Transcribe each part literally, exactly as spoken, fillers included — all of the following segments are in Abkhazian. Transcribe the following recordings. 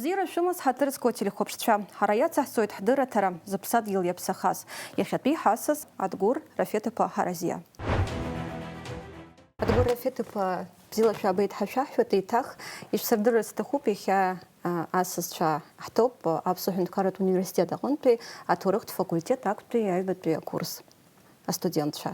Бзиара шәымаз, ҳаҭыр зқәу ателехәаԥшцәа, ҳара иацаҳҵоит ҳдырраҭара, зыԥсадгьыл иаԥсахаз, иахьатәи ҳасас Адгәыр Рафеҭ-иԥа Ҳаразиа. Адгәыр Рафеҭ-иԥа, бзиала шәаабеит ҳәа шәаҳҳәоит, еиҭах ишәсырдырыр сҭахуп, иахьа, а, асасцәа ҳҭоуп, а, Аԥсуа ҳәынҭқарратә университет аҟынтәи аҭоурыхтә факультет актәи аҩбатәи акурс астудентцәа.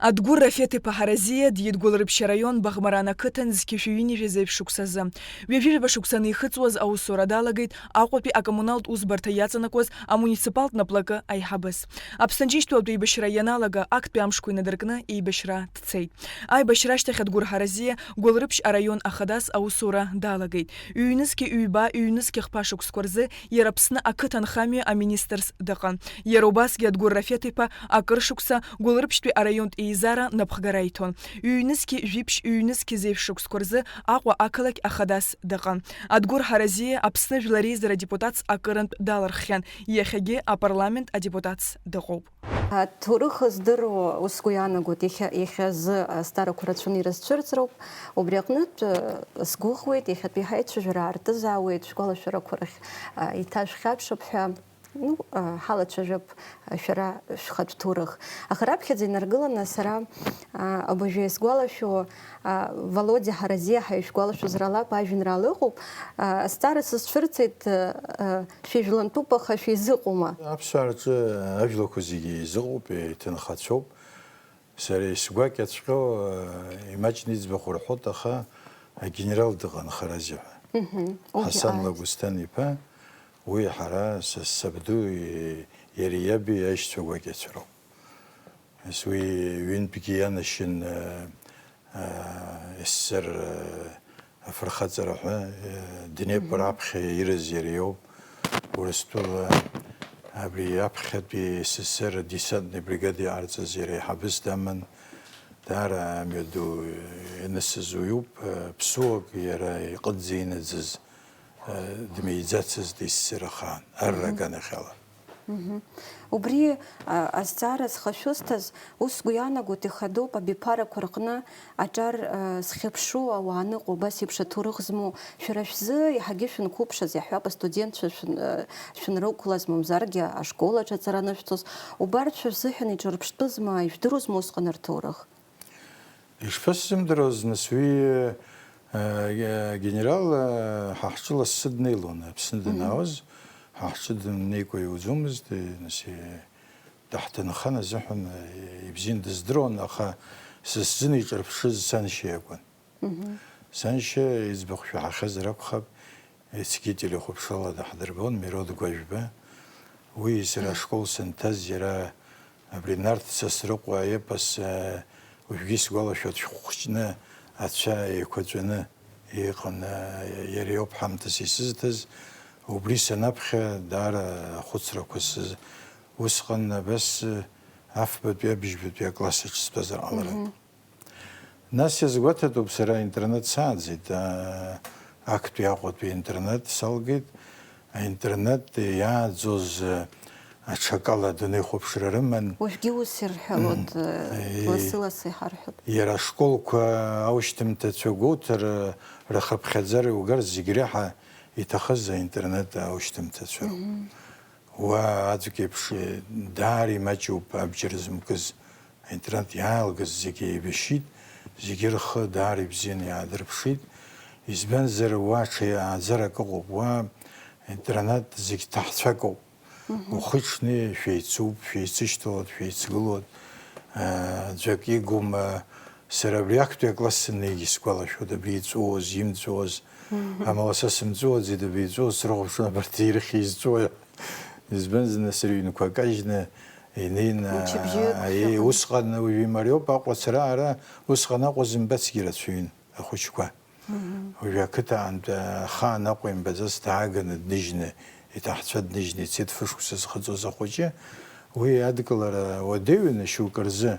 Адгәыр Рафеҭ-иԥа Ҳаразиа диит Гәылрыԥшь араион Баӷмаран ақыҭан зқьи жәаҩынҩажәи зеижә шықәсазы. Ҩажәижәаба шықәса анихыҵуаз аусура далагеит Аҟәатәи акоммуналтә усбарҭа иаҵанакуаз амуниципалтә наплакы аиҳабыс. Аԥсны Џьынџьтәылатә еибашьра ианалага, актәи амшқәа инадыркны еибашьра дцеит. Аибашьра ашьҭахь Адгәыр Ҳаразиа Гәылрыԥшь араион ахадас аусура далагеит. Ҩнызқьи ҩба, ҩнызқьи хԥа шықәсқәа рзы иара Аԥсны ақыҭанхамҩа аминистрс дыҟан. Иара убасгьы Адгәыр Рафеҭ-иԥа акыр шықәса Гәылрыԥшьтәи араионтә еизара напхгара иҭон. Ҩнызқьи жәиԥшь, ҩнызқьи зеижә шықәсқәа рзы Аҟәа ақалақь ахадас дыҟан. Адгәыр Ҳаразиа Аԥсны Жәлар Реизара адепутатс акырынтә даларххьан, иахьагьы апарламент адепутатс дыҟоуп. Аҭоурых здыруа, ус сгәы иаанагоит, иахьа, иахьазы азҵаарақәа рацәаны ирызцәырҵроуп. Убри аҟнытә, э, сгәыӷуеит, иахьатәи ҳаицәажәара аартызаауеит, шәгәалашәарақәа рахь, э, иҭашәхьаԥшып ҳәа. Ну, э, ҳалацәажәап, э, шәара шәхатә ҭоурых. Аха раԥхьаӡа инаргыланы сара, э, абыржәы исгәалашәо, А, Володиа Ҳаразиа ҳәа ишәгәалашәозар ала, ажәеинраала ыҟоуп. А, азҵаара сызцәырҵит, а, а, шәыжәлантәуп, аха шәизыҟоума? Аԥсуаа рҿы ажәлақәа зегьы еизыҟоуп, еиҭынхацәоуп. Сара исгәакьаҵәҟьоу, а, имаҷны иӡбахә рҳәоит, аха агенерал дыҟан Ҳаразиа ҳәа. Мгм. Уигьы Ҳасан ааит. Лагәсҭан-иԥа, уи ҳара са сабду, и-, иареи иаби аишьцәа гәакьацәа роуп. Ес уи ҩынтәгьы ианашьын, э, э, СССР, э, афырхаҵара ҳәа, э, Днепр Мгм. аԥхьа ирыз иара иоуп. Урыстәыла абри аԥхьатәи СССР десантный бригада иҟарҵаз иара иҳабыс даман. Даара амҩаду, э, ианысыз уиуп, э, ԥсуак иара иҟынӡа инаӡаз, э, дмиӡацызт СССР ахаан, арра Мгм. аганахьала. Мгм. Убри, а, азҵаара зхашәысҭаз, ус сгәы иаанагоит, ихадоуп абиԥарақәа рҟны аҿар, а, зхьыԥшу ауаа аныҟоу, абас еиԥш аҭоурых змоу. Шәара шәзы иаҳагьы шәынқәыԥшыз, иаҳҳәап, астудентцәа шәын-, а, шәынрықәлаз, мамзаргьы ашкол аҿы аҵара анышәҵоз. Убарҭ шәа шәзыҳәан иҿырԥштәызма, ижәдыруазма усҟан рҭоурых? Ишԥасзымдыруаз, нас, уи, э, э, генерал, э, ҳа ҳҿы лассы днеилон, Аԥсны Мгм. данаауаз, ҳа ҳҿы дымнеикәа иуӡомызт, э, нас, э, даҳҭынхан азыҳәан, э, ибзиан дыздыруан, аха са сзын иҿырԥшыз саншьа иакәын. Мгм. Саншьа иӡбахә шәаҳахьазар акәхап, Ицгьы телехәаԥшрала даҳдырбон Мирод Гәажәба. Уи сара ашкол санҭаз иара абри Нарҭ Сасрыҟәа аепос, э, уажәгьы исгәалашәоит, шәҟәхәыҷны ацәа еиқәаҵәаны иҟан, э, иара иоуп ҳамҭас исызҭаз. Убри санаԥхьа даара ахәыцрақәа сыз-, усҟан абас, э, афбатәи абжьбатәи акласс аҿы стәазар ҟаларын. Мгм. Нас иазгәаҭатәуп, сара аинтернат сааӡеит, аа, актәи Аҟәатәи аинтернат салгеит. Аинтернат иааӡоз, э, аҽакала адунеихәаԥшра рыман. Уажәгьы ус ирҳәалоит, Мм. э, Е, лассы-лассы иҳарҳәоит. Иара ашколқәа аушьҭымҭацәа гәоуҭар, э, рхыԥхьаӡара иугар зегь реиҳа иҭахыз аинтернат аушьҭымҭацәа роуп. Мгм. Уа аӡәк еиԥш, даара имаҷуп абџьар зымкыз. Аинтернат иаалгаз зегьы еибашьит, зегьы рхы даара ибзианы иаадырԥшит. Избанзар, уа ҽа ааӡарак ыҟоуп, уа интернат зегь ҭаҳцәак ауп. Мгм. Ухы-ҽны шәеицуп, шәеицышьҭалоит, шәеицгылоит. Аӡәак игума, сара абри актәи акласс саннеигьы сгәалашәоит, абри иҵәуоз, имҵәуоз. Мгм. Амала са сымҵәуаӡеит, абри иҵәуоз срыхәаԥшуан, абарҭ ирыхьи изҵәуои. Избанзар, нас рыҩнқәа кажьны инеины, Мчыбжьык аа, шәыҟан. Усҟан уажәы имариоуп Аҟәа ацара, ара усҟан Аҟәа зымбацгьы рацәаҩын ахәыҷқәа. Мгм. Уажәы ақыҭа аантәи ахаан Аҟәа имбаӡац дааганы дныжьны, иҭаҳцәа дныжьны ицеит фышықәса зхыҵуаз ахәыҷы. Уи адкылара уадаҩын шьоукы рзы.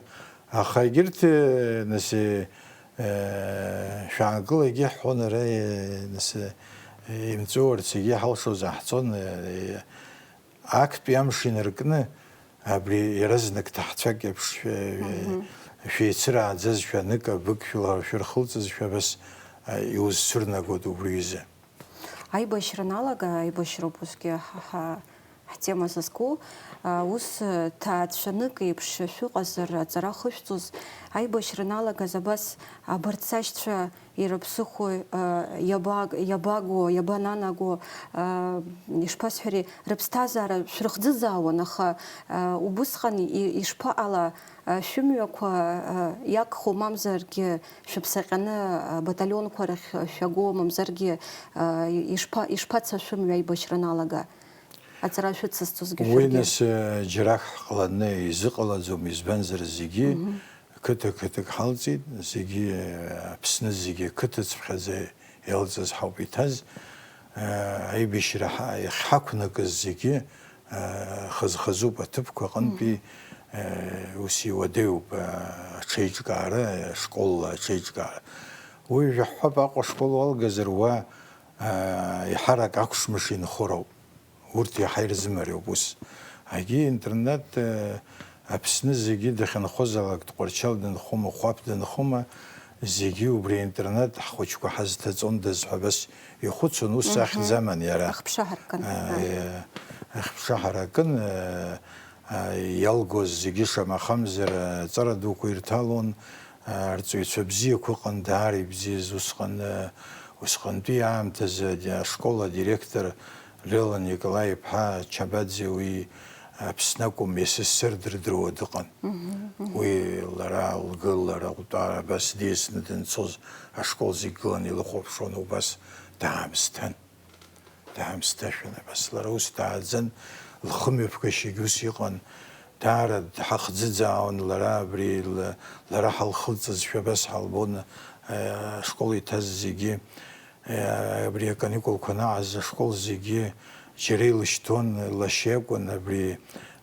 Аха егьырҭ, э, нас, э, э, шәаангыла егьиҳәон, ара, э, нас, э, имҵәуарц егьиҳалшоз ааҳцон, э, актәи амш инаркны, абри иаразнак ҭаҳцәак еиԥш, э, Мгм. шәеицырааӡазшәа, нык-абык шәла-, шәырхылҵызшәа, абас, э, иузцәырнагоит убри аҩыза. Аибашьра аналага, аибашьроуп усгьы ҳа, ҳа, ҳтема зызку, а, ус, а, ҭаацәанык еиԥш шәыҟазар, аҵара хышәҵоз, аибашьра аналагаз абас абарҭ сашьцәа ирыԥсыхәои, а, иабаг-, иабаго, иабананаго, а, ишԥасҳәари, рыԥсҭазаара шәрыхӡыӡаауан, аха, а, убысҟан и-, ишԥаҟала, а, шәымҩақәа, а, иагхо, мамзаргьы шәыԥсаҟьаны, а, баталионқәа рахь шәаго, мамзаргьы, а, ишԥа-, ишԥаца шәымҩа аибашьра аналага? Аҵара шәыцызҵозгьы уи шәаргьы. Нас, э, џьарак ҳҟаланы изыҟалаӡом, избанзар зегьы Мгм. қыҭа-қыҭак ҳалҵит, зегьы, э, Аԥсны зегьы қыҭацыԥхьаӡа иалҵыз ҳауп иҭаз. Э, аибашьра ҳа-, иахьҳақәнакыз зегьы, э, хаз-хазуп аҭыԥқәа аҟынтәи, Мгм. э, ус иуадаҩуп, э, аҽеиҿкаара, ашкол аҽеиҿкаара. Уи жәаҳәап Аҟәа ашкол уалгазар уа, э, еиҳарак ақәҿмыш инхо роуп. Урҭ иаҳа ирзымариоуп ус. Агьи интернат, э, Аԥсны зегьы дахьынхозаалак, Тҟәарчал дынхома, Хәаԥ дынхома, зегьы убри интернат ҳхәыҷқәа ҳазҭаҵондаз ҳәа абас ихәыцуан, ус Мгм. ахьӡ аман иара. Ахԥша ҳаракын. А, Ааи. э, ахԥша ҳаракын, э, а, иалгоз зегьы шамахамзар, аҵара дуқәа ирҭалон, а, арҵаҩцәа бзиақәа ыҟан, даара ибзиаз усҟан, э, усҟантәи аамҭазы ади-, ашкол адиректор Леон Николаи-иԥҳа Чабаӡе уи Аԥсны акәым, С С С Р дырдыруа дыҟан. Мгм, мгм. Уи лара лгылара, лтәара абас диасны данцоз ашкол зегь гыланы илыхәаԥшуан, убас даамысҭан. Даамысҭашәан абас. Лара ус дааӡан, лхымҩаԥгашьагьы ус иҟан. Даара дҳахӡыӡаауан лара, абри ла-, лара ҳалхылҵызшәа абас ҳалбон, э, ашкол иҭаз зегьы. Э, абри аканикулқәа анаҟаз ашкол зегьы џьара илышьҭуан, лашьа иакәын абри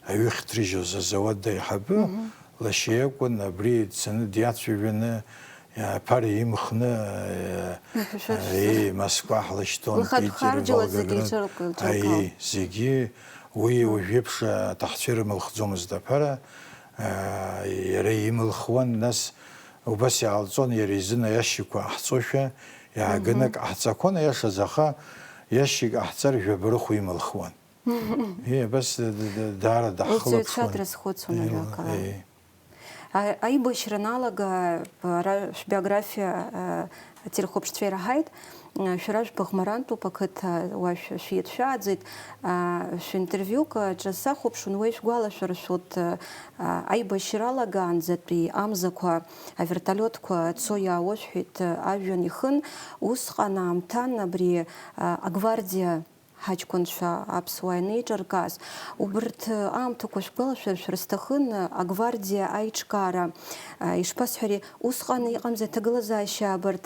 аҩы ахьҭрыжьуаз азауад аиҳабы, Мгм. лашьа иакәын, абри дцаны диацәажәаны, э, аԥара имхны, э, Мҳәашәа э, шәзы. Москва ҳлашьҭуан, Лхатә Питер, харџьла зегьы Волгоград. Иҿырк-, иҿыркуан. Аиеи, зегьы уи Мгм. Уажәеиԥш аҭахцәа ирымылхӡомызт аԥара, э, иара имылхуан, нас Убас иҟалҵон иара изын аиашьыкқәа ҟаҳҵошәа, иааганы Мгм. акы ҟаҳҵақәон, аиашаз, аха иашьык ҟаҳҵар жәаба рыхә имылхуан. Е, абас д-, д-, д-, даара даҳхылаԥшуан. Лҵаҩцәа дрызхәыцуан Е, ажәакала. Е. А-, аибашьра аналага, ара шәбиографиа, а, ателехәаԥшцәа ираҳаит, а, шәара шәбыӷмарантәуп ақыҭа, уа шә-, шәиацәшәааӡеит, а, шәинтервиук аҿы сахәаԥшуан, уи шәгәалашәара шәоит, а, аибашьра алагаанӡатәи амзақәа авертолиотқәа цо иаауа шәҳәеит, ажәҩан ихын. Усҟан аамҭан абри, а, агвардиа ҳаҷкәынцәа аԥсуаа ианеиҿыркааз, убарҭ аамҭақәа шәгәалашәар шәара сҭахын, агвардиа аиҿкаара, а, ишԥасҳәари, усҟан иҟамзи аҭагылазаашьа абарҭ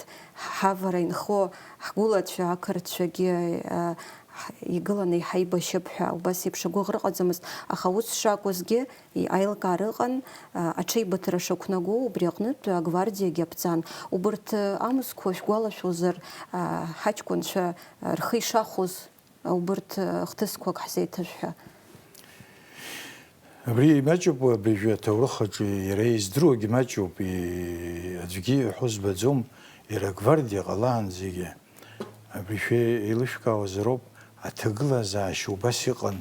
ҳавара инхо ҳгәылацәа, ақырҭцәагьы, а, ҳ-, игыланы иҳаибашьып ҳәа убас еиԥш агәыӷра ыҟаӡамызт, аха ус шакәызгьы, и-, аилкаара ыҟан, а, аҽеибыҭара шақәнаго, убри аҟнытә агвардиагьы аԥҵан. Убарҭ, а, амзқәа шәгәалашәозар, а, ҳаҷкәынцәа, а, рхы ишахәоз, а, убарҭ, а, хҭысқәак ҳзеиҭашәҳәа. Абри имаҷуп, абыржәы аҭоурых аҿы иара издыруагьы маҷуп, и-, аӡәгьы иҳәо збаӡом, иара агвардиа ҟалаанӡагьы. Абыржәы еилышәкаауазароуп, аҭагылазаашьа убас иҟан,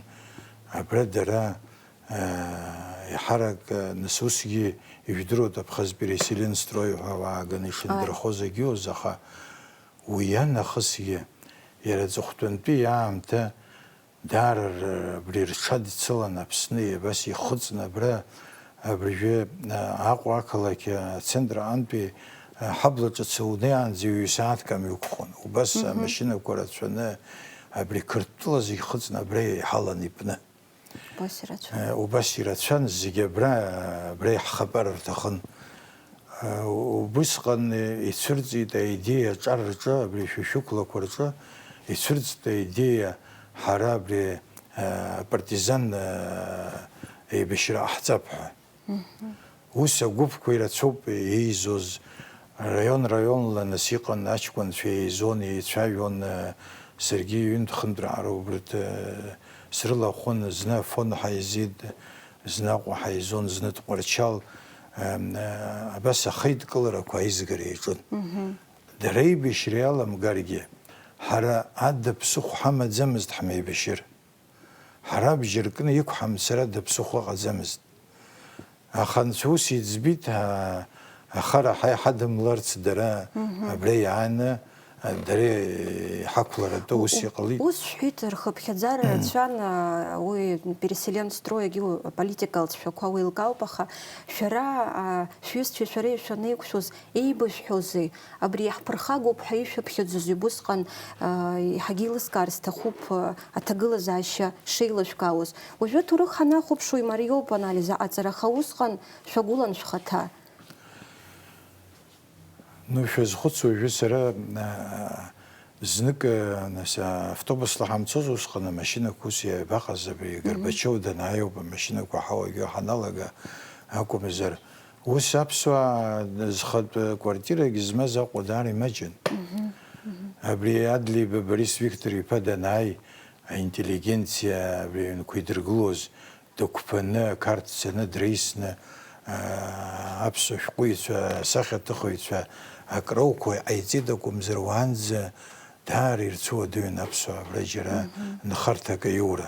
абра дара, э, еиҳарак, э, нас усгьы ижәдыруеит Абхаз-Переселенстрой ҳәа уааганы Ааи. ишындырхоз агьиоз, аха уи ианахысгьы иара аҵыхәтәантәи аамҭа Даара р-, абри рҽадицылан Аԥсны, абас ихыҵны абра, абыржәы, а, Аҟәа ақалақь, а, ацентр аҟынтәи, а, ҳабла ҿыц унеиаанӡа ҩ-сааҭк амҩақәхон. Убас Мгм. амашьынақәа рацәаны абри Қырҭтәыла зегь хыҵны абра иҳалан ипны. Убас ирацәан. Э, убас ирацәан, зегь абра, абра иаҳхатәар рҭахын. Убысҟан ицәырҵит аидеиа аҿар рҿы, абри шәышәықәлақәа рҿы ицәырҵт аидеиа, ҳара абри, а, апартизан, а, еибашьра ҟаҳҵап ҳәа. Мгм. Ус агәыԥқәа ирацәоуп еизоз, раион-раионла нас иҟан аҷкәынцәа еизон, еицәажәон, а, саргьы ҩынтә-хынтә раара убарҭ, а, срылахәын, зны Афон ҳаизеит, зны Аҟәа ҳаизон, зны Тҟәарчал, ам, а, абас ахеидкыларақәа аизгара иаҿын. Мгм. Дара аибашьра иаламгаргьы, ҳара ада ԥсыхәа ҳамаӡамызт ҳмеибашьыр. Ҳара бжьы ркны иқәҳамцар ада ԥсыхәа ыҟаӡамызт. Аха Анцәа ус иӡбеит, а, ахара ҳа иҳадымларц дара абра иааны, а, дара иҳақәларатәы ус иҟалеит. Ус шәҳәеит, рхыԥхьаӡара рацәан, а, уи переселенстроигьы, уи аполитика алҵшәақәа уеилкаауп, аха шәара, а, шәҩызцәеи шәареи шәанеиқәшәоз еибышәҳәозеи? Абри иаҳԥырхагоуп ҳәа ишәыԥхьаӡози убысҟан, а, еиҳагьы еилыскаар сҭахуп, а, аҭагылазаашьа шеилышәкаауаз. Уажәы аҭоурых ҳанахәаԥшуа имариоуп анализ аҟаҵара, аха усҟан шәагәылан шәхаҭа. Ну, шәазхәыц, уажәы сара, а, знык, а, нас, а, автобусла ҳамцоз усҟан, амашьынақәа ус иабаҟаз, абри Горбачиов данааиуп амашьынақәа ҳауагьы ҳаналага акәымзар, ус аԥсуаа зхатә квартирагь змаз Аҟәа даара имаҷын. Абри Адлеиба Борис Виктор-иԥа данааи, аинтеллигенциа абри аҩнқәа идыргылоз, дықәԥаны, ақар дцаны, дреисны, аа, аԥсуа шәҟәыҩҩцәа, асахьаҭыхыҩцәа акрауқәа ҟаиҵеит акәымзар, уаанӡа даара ирцәыуадаҩын аԥсуаа абра џьара нхарҭак аиура.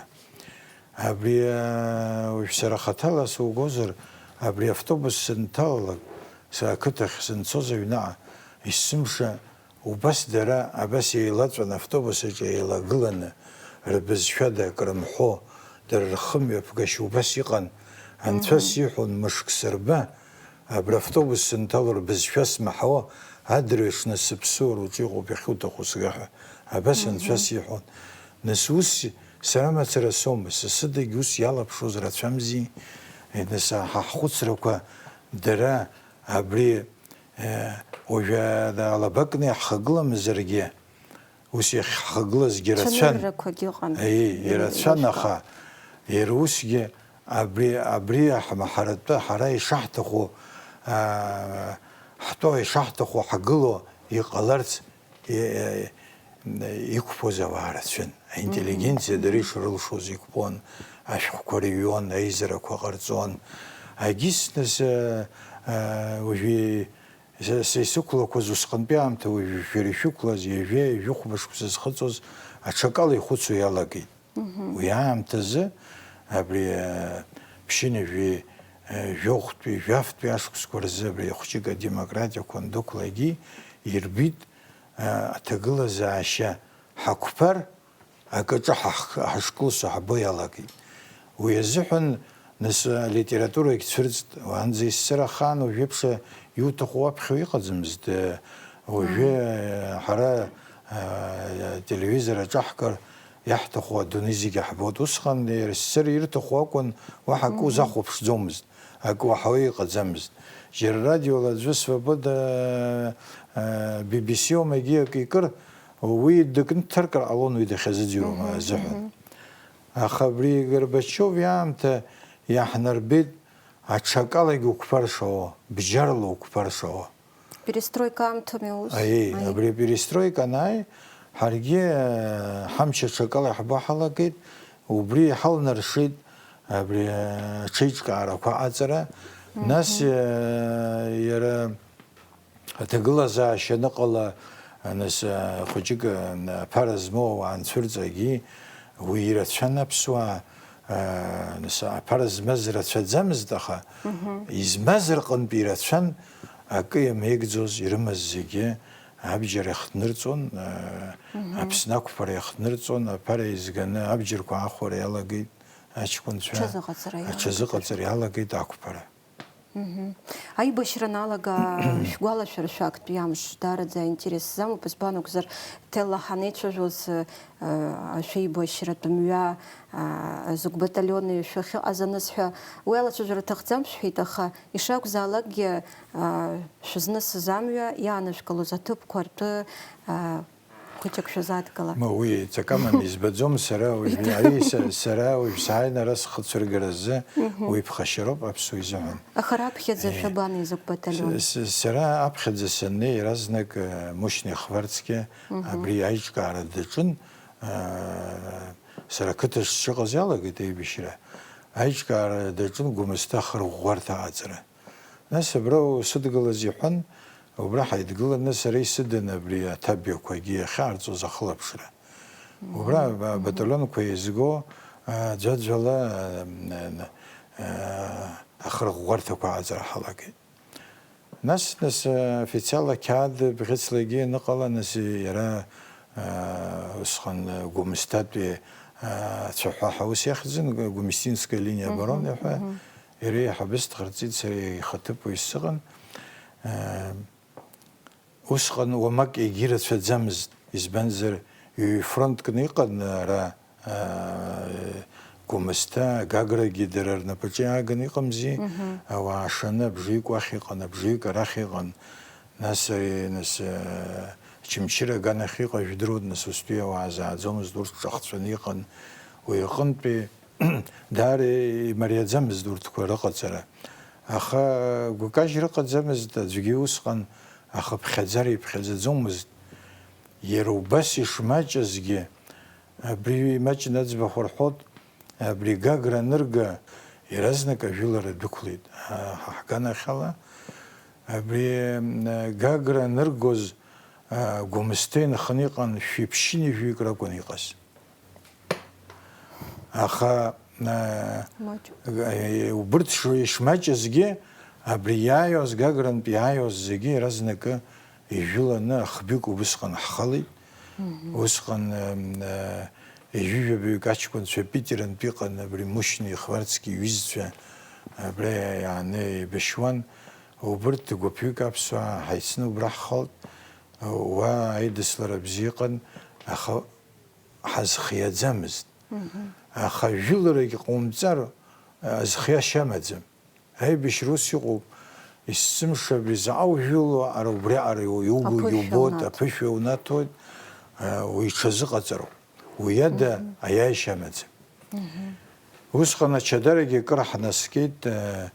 Абри, аа, уажә сара хаҭала сугозар, абри автобус сынҭалалак, са ақыҭахь сынцоз аҩнаҟа, есымша Убас дара абас еилаҵәан автобус аҿы еилагыланы, рбызшәада акрымҳәо, дара рхымҩаԥгашьа убас иҟан, анцәа сиҳәон, мышк сырба, абра автобус сынҭало рбызшәа смаҳауа, адырҩаҽны сыԥсуа рҿы иҟоуп иахьуҭаху сга ҳәа, абас анцәа сиҳәон. Нас ус сара мацара соума, сасыдагь ус иалаԥшуаз рацәамзи, нас ҳа ҳхәыцрақәа дара абри Уажәы алаба кны иаҳхагыламзаргьы, ус иахьҳхагылазгьы рацәан. Цәаныррақәагьы ыҟан. Аиеи, ирацәан, аха иара усгьы абри, абри аҳ-, ҳаратәы ҳара ишаҳҭаху, аа, ҳтәы ишаҳҭаху ҳгыло иҟаларц и-, иқәԥоз ауаа рацәан. Аинтеллигенциа дара ишрылшоз иқәԥон, ашәҟәқәа рыҩуан, аизарақәа ҟарҵон. Агьыс нас, а, а, уажәы са, са исықәлақәаз усҟантәи аамҭа уажәы шәара ишәықәлаз ҩажәа, ҩажәихәба шықәса зхыҵуаз аҽакала ихәыцуа иалагеит. Уи аамҭазы абри, а, ԥшьынҩажәи, а, жәохәтәи, жәафтәи ашықәсқәа рзы абри ахәҷык адемократиақәа андәықәлагьы ирбит, а, аҭагылазаашьа ҳақәԥар, акаҿы ҳахк-, ҳашкылсо ҳбо иалагеит. Уи азыҳәан нас алитературагь цәырҵт, уаанӡа иссыр ахаан, уажәеиԥш иуҭаху уаԥхьо иҟаӡамызт. Уажәы, ҳара, а, телевизор аҿаҳкыр, иаҳҭаху адунеи зегьы ҳбоит. Усҟан иара ссир ирҭаху акәын, уаҳа акы узахәаԥшӡомызт. Акы уаҳауа иҟаӡамызт. Џьара радиола аӡәы Свобода, э, Би Би Си оума егьи акы икыр, уи дыкны дҭаркыр ҟалон уи дахьазыӡырҩуа азыҳәан. Аха абри Горбачиов иаамҭа иаҳнарбеит аҽакалагьы уқәԥар шауа, бџьарла уқәԥар шауа. Перестройка аамҭами ус? Аиеи, абри аперестройка анааи, ҳаргьы, э, ҳамч аҽакала иаҳбо ҳалагеит, убри иҳалнаршеит абри, э, аҽеиҿкаарақәа аҟаҵара. Нас, э, иара аҭагылазаашьа аныҟала, нас, э, хәыҷык, э, аԥара змоу ауаа анцәырҵрагьы, уи ирацәан аԥсуаа, Нас аԥара змаз рацәаӡамызт, аха измаз рҟынтә ирацәан, акы иамеигӡоз ирымаз зегьы абџьар иахҭнырҵон, Аԥсны ақәԥара иахҭнырҵон, аԥара еизганы абџьарқәа аахәара иалагеит аҷкәынцәа, аҽазыҟаҵара иалагеит ақәԥара. Аибашьра аналага шәгәалашәара шәактәи амш даараӡа аинтерес замоуп, избан акәзар, ҭелла ҳанеицәажәоз, э, ашәеибашьратә мҩа, а, зықә баталиони шәахьыҟаз анысҳәа, уи алацәажәара аҭахӡам шәҳәеит, аха ишакәзаалакгьы, а, шәызнысыз амҩа иаанышәкылоз аҭыԥқәа ртәы, а, хәыҷык шәазааҭгала. Ма уи ҵакы амам, избаӡом сара уажә, ари са, сара уажә сааины ара схы цәыргаразы уи ԥхашьароуп аԥсуа изыҳәан. Аха раԥхьаӡа шәабан изакә баталион? С-, с-, сара аԥхьаӡа саннеи, иаразнак, э, Мушьни Хварцкиа абри аиҿкаара даҿын, э, сара ақыҭа сшыҟаз иалагеит аибашьра. Аиҿкаара даҿын Гәымсҭа ахырӷәӷәарҭа аҟаҵара. Нас абра усыдгылаз иҳәан, Убра ҳаидгыланы сара исыдын абри аҭабиақәагьы иахьаарҵоз ахылаԥшра. Убра абаталионқәа еизго, а, ӡәаӡәала, а, н-, н-, а, ахырӷәӷәарҭақәа ааӡара ҳалагеит. Нас, нас, а, официалла қьаад бӷьыцлагьы аныҟала, нас иара, а, усҟан, а, Гәымсҭатәи, а, ацәаҳәа ҳәа ус иахьӡын, Гу-, Гумистинская линия обороны ҳәа, иара еиҳабыс дҟарҵеит, сара ихаҭыԥуаҩ сыҟан. А, Усҟан уамак егьирацәаӡамызт, избанзар, ҩ-фронткны иҟан ара, аа, Гәымсҭа, Гаграгьы дара рнапаҿы иааганы иҟамзи, ауаа шаны абжаҩык уахь иҟан, абжаҩык арахь иҟан, нас, ари, нас, аа, Очамчыра аганахь иҟаз жәдыруан, нас устәи ауаа зааӡомызт, урҭ ҿахҵәаны иҟан, уи аҟынтәи даара имариаӡамызт урҭқәа рыҟаҵара. Аха гәкажьра ыҟаӡамызт, аӡәгьы усҟан ахыԥхьаӡара иԥхьаӡаӡомызт. Иара убас ишмаҷызгьы, абри имаҷны аӡбахә рҳәот, абри Гагра анырга, иаразнак ажәылара дәықәлеит. Ҳа ҳганахьала, абри, м, Гагра аныргоз, а, Гәымсҭа инханы иҟан, шәиԥшьыни жәаҩык ракәын иҟаз. Аха, а, маҷуп, э, убырҭ ш-, ишмаҷызгьы, абри иааиуаз, Гагрантә иааиуаз зегьы иаразнакы ижәыланы ахбҩык убысҟан ҳхалеит. Усҟан, э, э, ижәижәабаҩык аҷкәынцәа Питерантә иҟан, абри Мушьни Хварцки иҩызцәа абра иааны еибашьуан. Убырҭ гәыԥҩык аԥсуаа ҳаицны убра ҳхалт. Уа аидыслара бзиа ыҟан, аха ҳазхиаӡамызт. Аха жәыларагь ҟоумҵар, а, зхиашьа амаӡам. Аибашьра ус иҟоуп, есымша абри заҟа ужәыло, ара убриаҟара иу-, иугогьы аԥышәа убоит, унаҭоит, аԥышәа унаҭоит, а, уиҽазыҟаҵароуп. Уи ада аиааишьа амаӡам. Усҟан ачадарагьы акыр ҳнаскьеит, э,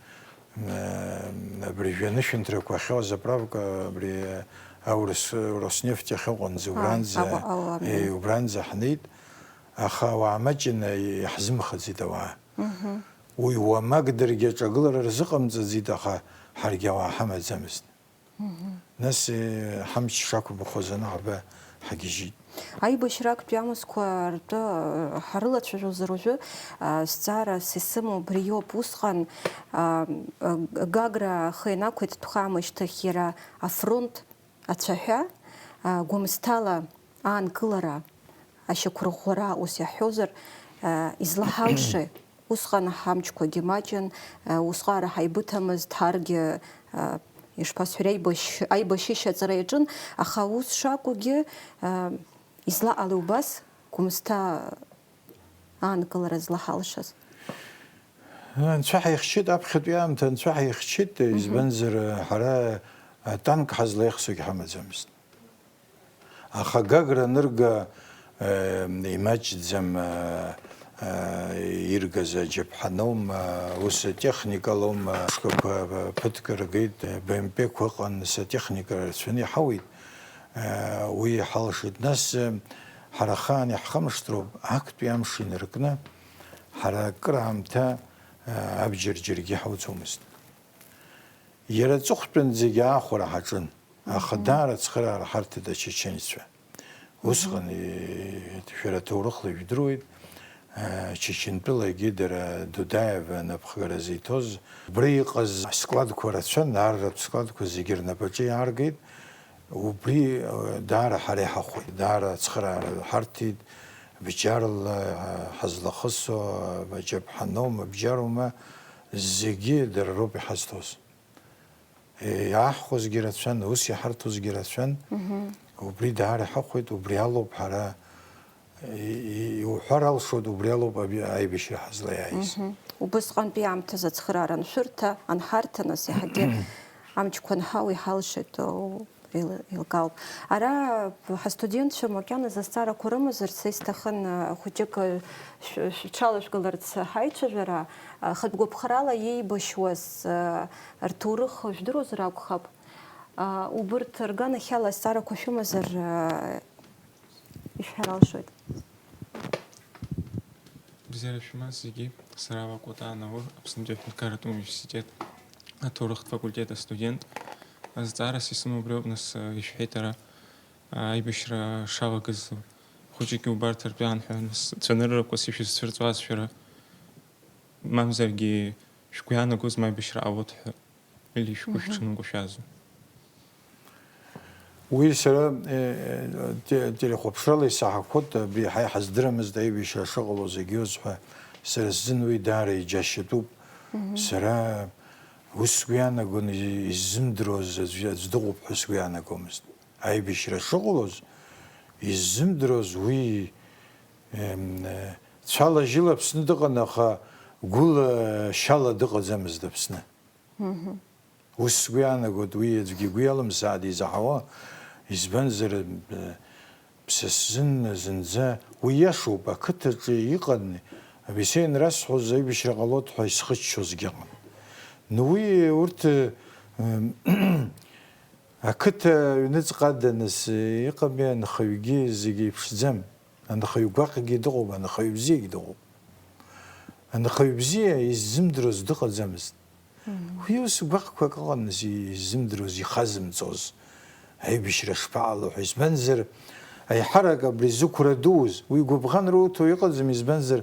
э, абыржәы анышәынҭрақәа ахьыҟаз аправка, абри аурыс, Роснефть ахьыҟоу анӡа, убранӡа, Аҟәа, Аҟәа, э, убранӡа ҳнеит, аха ауаа маҷны иаҳзымхаӡеит ауаа. Уи уамак даргьы аҿагылара рзыҟамҵаӡеит, аха ҳаргьы ауаа ҳамаӡамызт. Нас, э, ҳамч шақәымхоз анаҟба ҳагьежьит. Аибашьра актәи амзқәа ртәы, э, ҳарылацәажәозар уажәы, а, зҵаарас исымоу убриоуп. Усҟан, а, а, Гагра ахы ианақәиҭтәхамышьҭахь иара афронт ацәаҳәа, а, Гәымсҭала аанкылара ашьақәырӷәӷәара, ус иаҳҳәозар, а, излаҳалшеи? Усҟан ҳамчқәагьы маҷын, а, усҟан ҳара ҳаибыҭамызт, ҳаргьы, а, ишԥасҳәари, аибашь-, аибашьышьа аҵара иаҿын, аха ус шакәугьы, а, излаҟалеи убас Гәымсҭа аанкылара злаҳалшаз? Анцәа ҳаихьчеит, аԥхьатәи аамҭа анцәа ҳаихьчеит, избанзар, ҳара атанк ҳазлаихсогь ҳамаӡамызт. Аха Гагра анырга, э, имаҷӡам, э, э, иргаз аџьаԥҳаноума, ус атехникалоума, шкақәа ԥыҭк ргеит, Б М П-қәа ыҟан, сатехника рацәаны иҳауеит, э, уи иҳалшеит. Нас, э, ҳара ахаан иаҳхамышҭроуп, актәи амш инаркны, ҳара акыраамҭа, э, абџьар џьаргьы ҳауӡомызт. Иара аҵыхәтәанӡагьы аахәара ҳаҿын, аха даара ацхыраара ҳарҭеит ачеченцәа. Усҟан, и-, шәара аҭоурыхла ижәдыруеит, а, Чечентәылагьы дара Дудаев анапхгара зиҭоз, убра иҟаз аскладқәа рацәан, арратә складқәа зегьы рнапаҿы иааргеит. Убри, а, даара ҳара иҳахәеит, даара ацхыраара ҳарҭеит, бџьарла, а, ҳазлахысо, а, баџьаԥҳаноума, бџьарума, зегьы дара роуп иҳазҭоз. Иаҳхәозгьы рацәан, ус иҳарҭозгьы рацәан. Убри даара иҳахәеит, убри алоуп ҳара, и-, и-, иуҳәар алшоит, убри алоуп аби-, аибашьра ҳазлаиааиз. Убысҟантәи аамҭазы ацхыраара аншәырҭа, анҳарҭа, нас иаҳагьы амчқәа анҳау иҳалшеит, о, еил-, еилкаауп. Ара ҳастудентцәа макьаназы азҵаарақәа рымазарц, са исҭахын, а, хәыҷык, а, шә-, шәҽалашәгаларц ҳаицәажәара, а, хатә гәаԥхарала иеибашьуаз, а, рҭоурых жәдыруазар акәхап. А, убырҭ рганахьала азҵаарақәа шәымазар, а, ишәҳәар алшоит. Бзиара шәымаз зегьы, сара Вакәатаа Наур, Аԥснытәи аҳәынҭқарратә университет аҭоурыхтә факультет астудент. Азҵаарас исымоу убриоуп, нас, ишәҳәеит ара, аибашьра шалагаз, хәыҷык иубарҭартә иаанҳәа, нас, цәаныррақәас ишәызцәырҵуаз шәара, мамзаргьы шәгәы иаанагозма аибашьра ҟалоит ҳәа, или шәгәы шәҽанакәашәазу? Уи сара, э, те-, телехәаԥшрала исаҳахәоит, абри ҳа иҳаздырамызт аибашьра шыҟало зегьы ҳәа, сара сзын уи даара иџьашьатәуп. Сара ус сгәы иаанагон, и-, иззымдыруаз аӡә, аӡә дыҟоуп ҳәа сгәы иаанагомызт. Аибашьра шыҟалоз, иззымдыруаз уи, эм, э, цәала-жьыла Аԥсны дыҟан, аха гәыла-шьала дыҟаӡамызт Аԥсны. Ус сгәы иаанагоит, уи аӡәгьы игәы иалымсааит изаҳауа, избанзар, э, са сзын зынӡа уи иашоуп, ақыҭаҿы иҟан, абесеин расҳәоз аибашьра ҟалоит ҳәа исхыччозгьы ыҟан. Ну, уи урҭ, э, ақыҭа аҩныҵҟа аданыс, э, иҟами, анхаҩгьы зегьы иԥшӡам. Анхаҩ гәаҟгьы дыҟоуп, анхаҩ бзиагьы дыҟоуп. Анхаҩ бзиа иззымдыруаз дыҟаӡамызт. Уи ус гәаҟқәак ыҟан, иззымдыруаз, ихазымҵоз, аибашьра шԥаҟало ҳәа. Избанзар, аиҳарак абри зықәра дуз, уи гәыбӷан руҭо иҟаӡам, избанзар,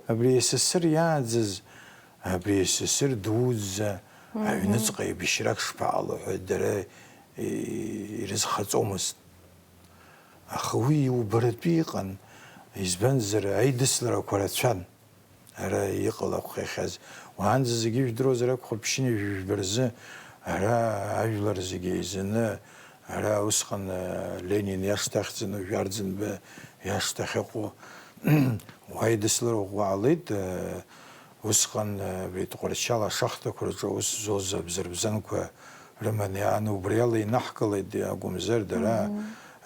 абри С С Р иааӡаз, абри С С Р дуӡӡа аҩныҵҟа аибашьрак шԥаҟало ҳәа дара, и-, ирызхаҵомызт. Аха уи иубаратәы иҟан, избанзар, аидысларақәа рацәан ара иҟалақәахьаз. Уаанӡа зегьы ижәдыруазар акәхап, ԥшьынҩажәи жәба рзы ара ажәлар зегьы еизаны, ара усҟан, э, Ленин иашҭа ахьӡын, уажә Арӡынба иашҭа ахьыҟоу, уа аидыслара ӷәӷәа ҟалеит, э, усҟан, э, абри Тҟәарчал ашахтақәа рҿы аус зуаз абзарбзанқәа рыманы иааны убриала инаҳкылеит акәымзар, дара,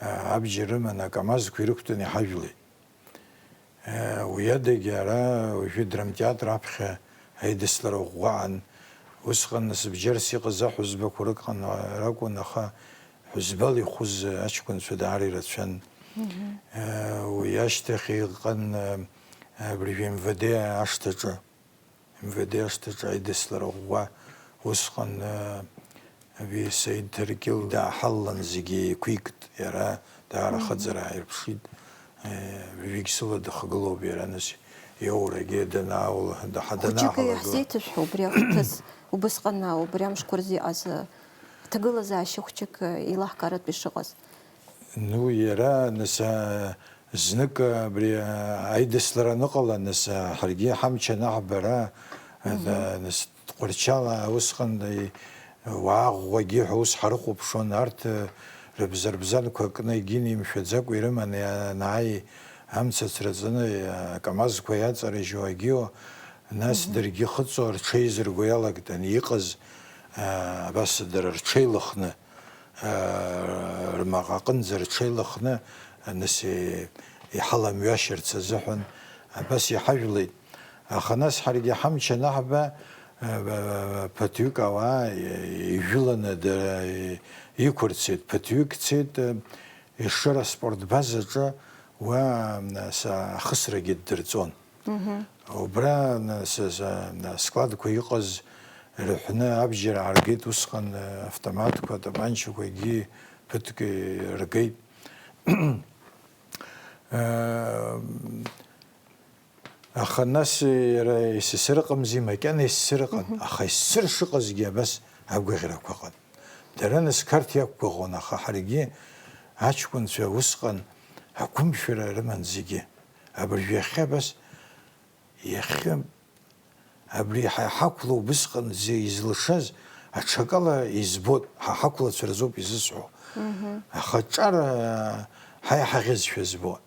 э, абџьар рыманы акамазқәа ирықәтәаны иҳажәлеит. Э, уи адагьы ара уажәы драмтеатр аԥхьа аидыслара ӷәӷәаан. Усҟан нас бџьарс иҟаз аҳәызбақәа рыҟан, ракәын, аха ҳәызбала ихәыз аҷкәынцәа даара ирацәан. Э, уи ашьҭахь иҟан, э, абыржәы М В Д ашҭаҿы. М В Д ашҭаҿы аидыслара ӷәӷәа усҟан, э, абри Саид Ҭаркьыл дааҳаллан зегьы еиқәикт, иара даара ахаҵара ааирԥшит. Э, ҩык сыла дыхгылоуп иара, нас иоурагьы данааула, даҳа хәыҷык данаҳалага. Иаҳзеиҭашәҳәа убри ахҭыс, убысҟан, убри амшқәа рзы иҟаз, э, ҭагылазаашьа хәҷык, э, еилаҳкааратәы ишыҟаз. Ну, иара, нас, а, знык, а, абри, а, аидыслара аныҟала, нас, а, ҳаргьы ҳамч анаҳбара, а, нас, Тҟәарчал усҟан, а, уаа ӷәӷәагьы ҳәа ус ҳарыхәаԥшуан, арҭ, а, рыбзарбзанқәа кны егьинимшәаӡакәа ирыманы ианааи, амца ацраҵаны, а, акамазқәа иаҵарыжьуа агьио, нас даргьы ихыҵуа рҽеизырго иалагеит, ани иҟаз, а, абас дара рҽеилыхны, рмаҟа аҟынӡа рҽеилыхны, нас, е-, иҳаламҩашьарц азыҳәан абас иҳажәлеит. Аха нас ҳаргьы ҳамч анаҳба, э, ԥыҭҩык ауаа ижәыланы дара иқәырцеит, ԥыҭҩык цеит, э, Ешыра аспорт базаҿы уа, нас, ахысрагьы ддырҵон. Убра, нас, за-, складқәа иҟаз рҳәны абџьар ааргеит, усҟан, э, автоматқәа, атапанчақәагьы ԥыҭк иргеит. Э, аха нас иара СССР ыҟамзи, макьана СССР ыҟан, аха СССР шыҟазгьы абас агәаӷьрақәа ыҟан. Дара нас Қарҭ иақәгәыӷуан, аха ҳаргьы аҷкәынцәа усҟан агәымшәара рыман зегьы. Абыржә иахьа абас, иахьа абри ҳа иҳақәлоу убысҟан зе-, излашаз аҽакала избот, ҳа ҳақәлацәа рзоуп изысҳәо. Аха ҿара ҳа иҳаӷьызшәа збот.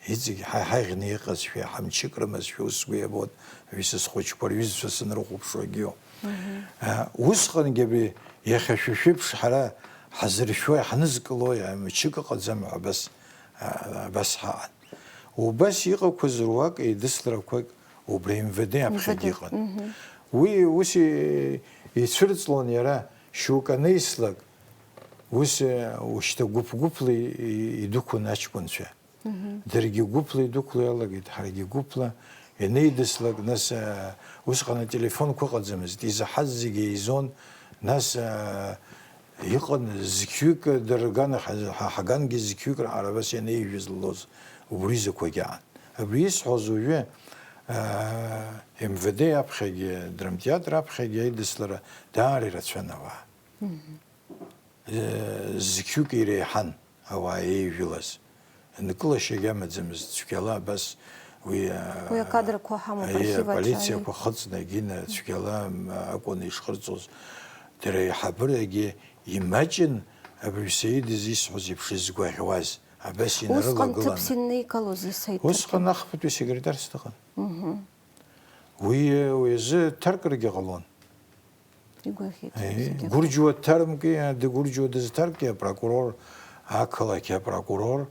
Иҵегь ҳа иҳаӷьны иҟазшәа, ҳамчык рымазшәа ус сгәы иабот, аҩыза схәыҷқәа рҩызцәа санрыхәаԥшуагьы. А, усҟангьы абри иахьа шәа шәеиԥш ҳара ҳазыршәуа, иаҳнызкыло, мчык ыҟаӡам ҳәа абас, а, абас ҳаҟан. Убас иҟақәаз руак, еидысларақәак убри МВД аԥхьагьы МВД, ыҟан. Уи ус и-, ицәырҵлон иара, шьоук анеислак, ус, э, ушьҭа гәыԥ-гәыԥла и-, и-, идәықәын аҷкәынцәа. Даргьы гәыԥла идәықәло иалагеит, ҳаргьы гәыԥла. Ианеидыслак, нас, э, усҟан ателефонқәа ыҟаӡамызт, изаҳаз зегьы еизон, нас, э, Иҟан зқьҩык дырган, ҳа-, ҳа-, ҳагангьы зқьҩык раҳара абас ианеижәыз ллоз, убри закәагьы аан. Абри исҳәоз уажәы, аа, М В Д аԥхьагьы, драмтеатр аԥхьагьы аидыслара даара ирацәан ауаа. Мгм. Э, зқьҩык иреиҳан ауаа еижәылаз. Нкылашьагьы амаӡамызт, цәгьала абас уи, а, Уи акадрқәа ҳамоуп, аиеи, архив аҿы, аполициақәа аиеи. Хыҵны, егьина цәгьала, м, акәын ишхырҵоз. Дара аиҳабырагьы имаҷын абри Саид изисҳәоз еиԥш изгәаӷьуаз, абас Усҟан инарылагыланы. Ҭыԥс инеигалози, Саид Усҟан Ҭаркьыл? Ахԥатәи секретарс дыҟан. Мгм. Уи, уи азы дҭаркыргьы ҟалон. Игәаӷьит Еи, зегьы. Гәырџьуа дҭаркит, дгәырџьуа дызҭарки апрокурор, ақалақь апрокурор,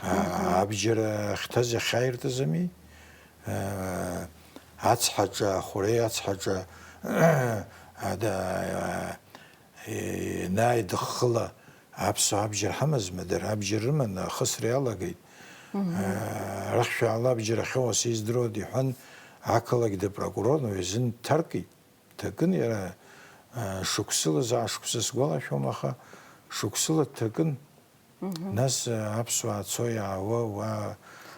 а, Мгм. Абџьар ахьҭаз иахьааиртыз ами? А, ацҳаҿа, ахәреи ацҳаҿа, а, да, а, е, енааидыххыла, аԥсуаа абџьар ҳамазма, дара абџьар рыманы ахысра иалагеит. Мгм. А, арахь шәаала, абџьар ахьоуа сиздыруада, иҳәан, ақалақь дыпрокурорны уи азын дҭаркит. Дҭакын иара, а, шықәсыла, заа шықәса сгәалашәом, аха шықәсыла дҭакын. Мгм. Нас, а, аԥсуаа цо иаауа уа,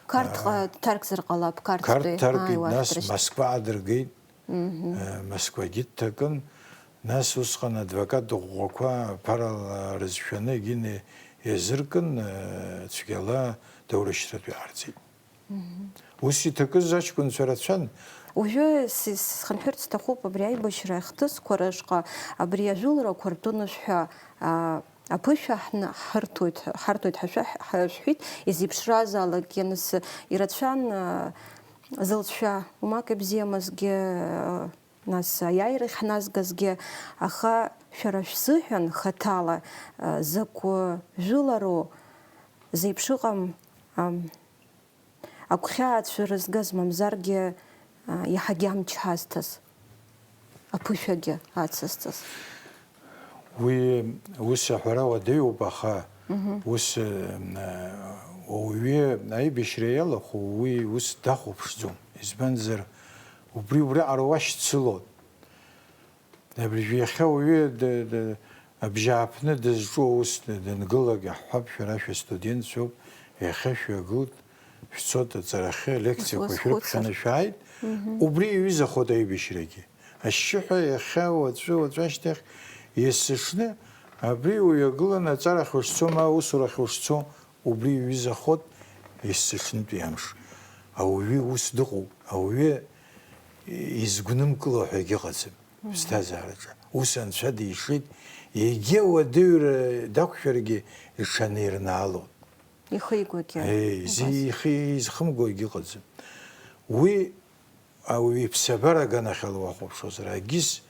Қарҭҟа а, дҭаркзар ҟалап, Қарҭтәи Қарҭ дҭаркит, ааиуа нас ахьҭрышьҭ. Москва аадыргеит. Мгм. А, Москвагьы дҭакын. Нас усҟан адвокат ӷәӷәақәа ԥарала рызшәаны егьины иазыркын, а, цәгьала даурышьҭратәы иаарцеит. Мгм. Ус иҭакыз аҷкәынцәа рацәан. Уажәы си-, схынҳәырц сҭахуп абри аибашьра ахҭысқәа рышҟа, абри ажәыларақәа ртәы анышә ҳәа, а, аԥышәа ҳны-, ҳарҭоит, ҳарҭоит ҳәа шәа-, ҳәа шәҳәеит, изеиԥшразаалакгьы аныс ирацәан, а, зылҵшәа, умак ибзиамызгьы, а, нас аиааира ахьназгазгьы, аха шәара шәзыҳәан хаҭала, а, закә жәылароу, зеиԥшыҟам, ам, агәхьаа цәырызгаз, мамзаргьы, а, иаҳагьы амч ҳазҭаз, аԥышәагьы ацызҵаз. Уи ус аҳәара уадаҩуп, аха Мгм. ус, э, ауаҩы аибашьра иалахәу уи ус дахәаԥшӡом. Избанзар, убри убриаҟара уашьцылон. Абыржәы иахьа уаҩы д-, д-, абжьааԥны дызҿу аус д-, дангылак иаҳҳәап, шәара шәыстудентцәоуп, иахьа шәҩагылт, шәцот аҵарахьы, алекциақәа Ус шәрыԥхьаны хәыцыр. Шәааит, Мгм. Убри иҩызахоит аибашьрагьы. Ашьшьыҳәа иахьа, уаҵәы, уаҵәы ашьҭахь, есыҽны абри уҩагыланы аҵарахь ушцо, ма аусурахь ушцо, убри иҩызахоит, есыҽнытәи амш. Ауаҩы ус дыҟоуп, ауаҩы изгәнымкыло ҳәа егьыҟаӡам. Мгм. Ԥсҭазаараҿы. Ус Анцәа дишеит, егьа уадаҩра дақәшәаргьы иҽанирнаалон. Ихы игәагьы. Еи, зи-, Убас. Ихы изхымго егьыҟаӡам. Уи ауаҩы иԥсабара аганахьала уахәаԥшуазар, агьыс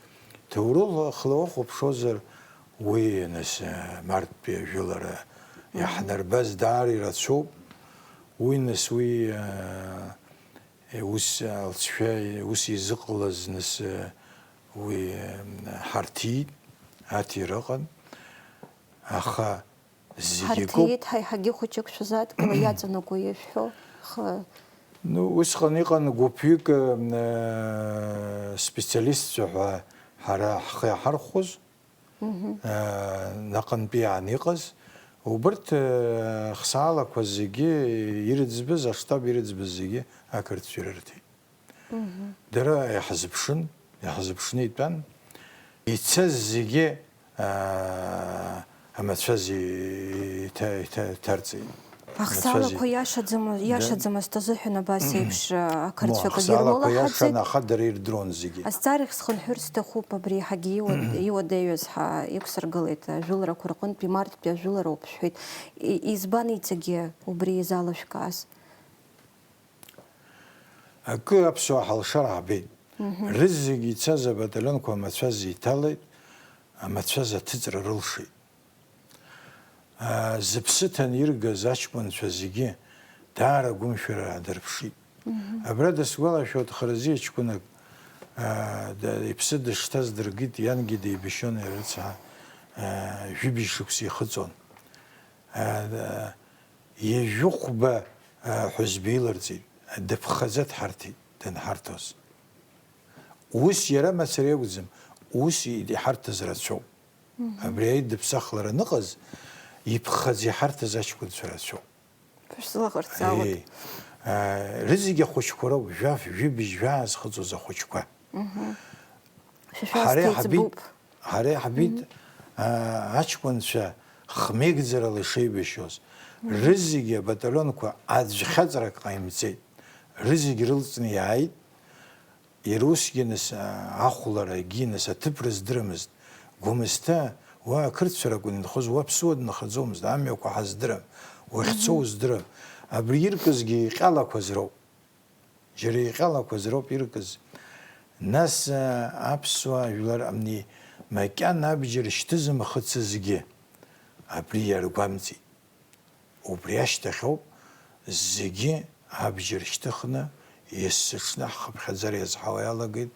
ҭоурыхла уахәаԥшуазар, уи, нас, а, марттәи ажәылара Мгм. Иаҳнарбаз даара ирацәоуп. Уи, нас, уи, а, Е, ус алҵшәа, ус изыҟалаз нас, е, уи, е, ҳарҭиит, аҭира ыҟан, аха зегь акоуп. Ҳарҭиит, ҳа еиҳагьы хәыҷык шәзааҭгыла иаҵанакуа ишәҳәо, х-, Ну, усҟан иҟан гәыԥҩык, е, специалистцәа ҳәа ҳара ҳхы иаҳархәоз, Мгм. Э, наҟынтәи иаан иҟаз, убырҭ, э, хсаалақәа зегьы ирыӡбыз, аштаб ирыӡбыз зегьы ақырҭцәа ирырҭеит. Мгм. Дара иаҳзыԥшын, иаҳзыԥшны итәан. Ицаз зегьы, э, амацәаз иҭа-, иҭа-, иҭарҵеит. Ахсаалақәа Мацәаз и-, иашаӡам-, да. Иашаӡамызт азыҳәан абас Мгм. еиԥш, а, ақырҭцәа Мо, акгьы ахсаалақәа рмоулаҳаӡеит. Иашан, аха дара ирдыруан зегьы. Азҵаарахь схынҳәыр сҭахуп, абри еиҳагьы иуа-, Мгм. Иуадаҩыз ҳа-, иқәсыргылеит ажәыларақәа рҟынтәи марттәи ажәылароуп шәҳәеит. И-, избан иҵегьы убри изалышәкааз? Акы аԥсуаа ҳалшар ҳбеит. Мгм. Рызегь ицаз абаталионқәа амацәаз иҭалеит, амацәаз аҭыҵра рылшеит. Аа, зыԥсы ҭаны иргаз аҷкәынцәа зегьы даара агәымшәара аадырԥшит. Мгм. Абра дысгәалашәоит, Харазиа ҷкәынак, аа, да-, иԥсы дышҭаз дыргеит, иангьы деибашьуан, иара рыцҳа, аа, жәибжь шықәса ихыҵуан. Аа, да-, ҩажәихәба, аа, ҳәызба иларҵеит, дыԥхаӡа дҳарҭеит, данҳарҭоз. Ус иара мацара иакәӡам, ус иҳарҭаз рацәоуп. Абри аидыԥсахлара аныҟаз, иԥхаӡа иҳарҭаз аҷкәынцәа рацәоуп. Шәзылаӷырӡ алоуп. Еи, аа, рызегь ахәыҷқәа роуп, жәаф, жәибжь, жәаа зхыҵуаз ахәыҷқәа. Шәа Ҳара шәаасҭа иаҳбеит, иӡбуп. Ҳара иаҳбеит, аа, аҷкәынцәа хмеигӡарала ишеибашьуаз. Рызегьы абаталионқәа аӡә хьаҵрак ҟаимҵеит. Рызегь рылҵны иааит. Иара усгьы нас, аа, ахәларагьы нас аҭыԥ рыздырамызт. Гәымсҭа, уа ақырҭцәа ракәын инхоз, уа ԥсуа днахаӡомызт, амҩақәа ҳаздырам, уахьцо уздырам. Абри иркызгьы иҟьалақәаз роуп. Џьара иҟьалақәаз роуп иркыз. Нас, аа, аԥсуаа жәлар амни макьана абџьар шьҭызымхыцызгьы абри иаргәамҵит. Убри ашьҭахь ауп зегьы абџьар шьҭыхны, есыҽны ҳхыԥхьаӡара иазҳауа иалагеит,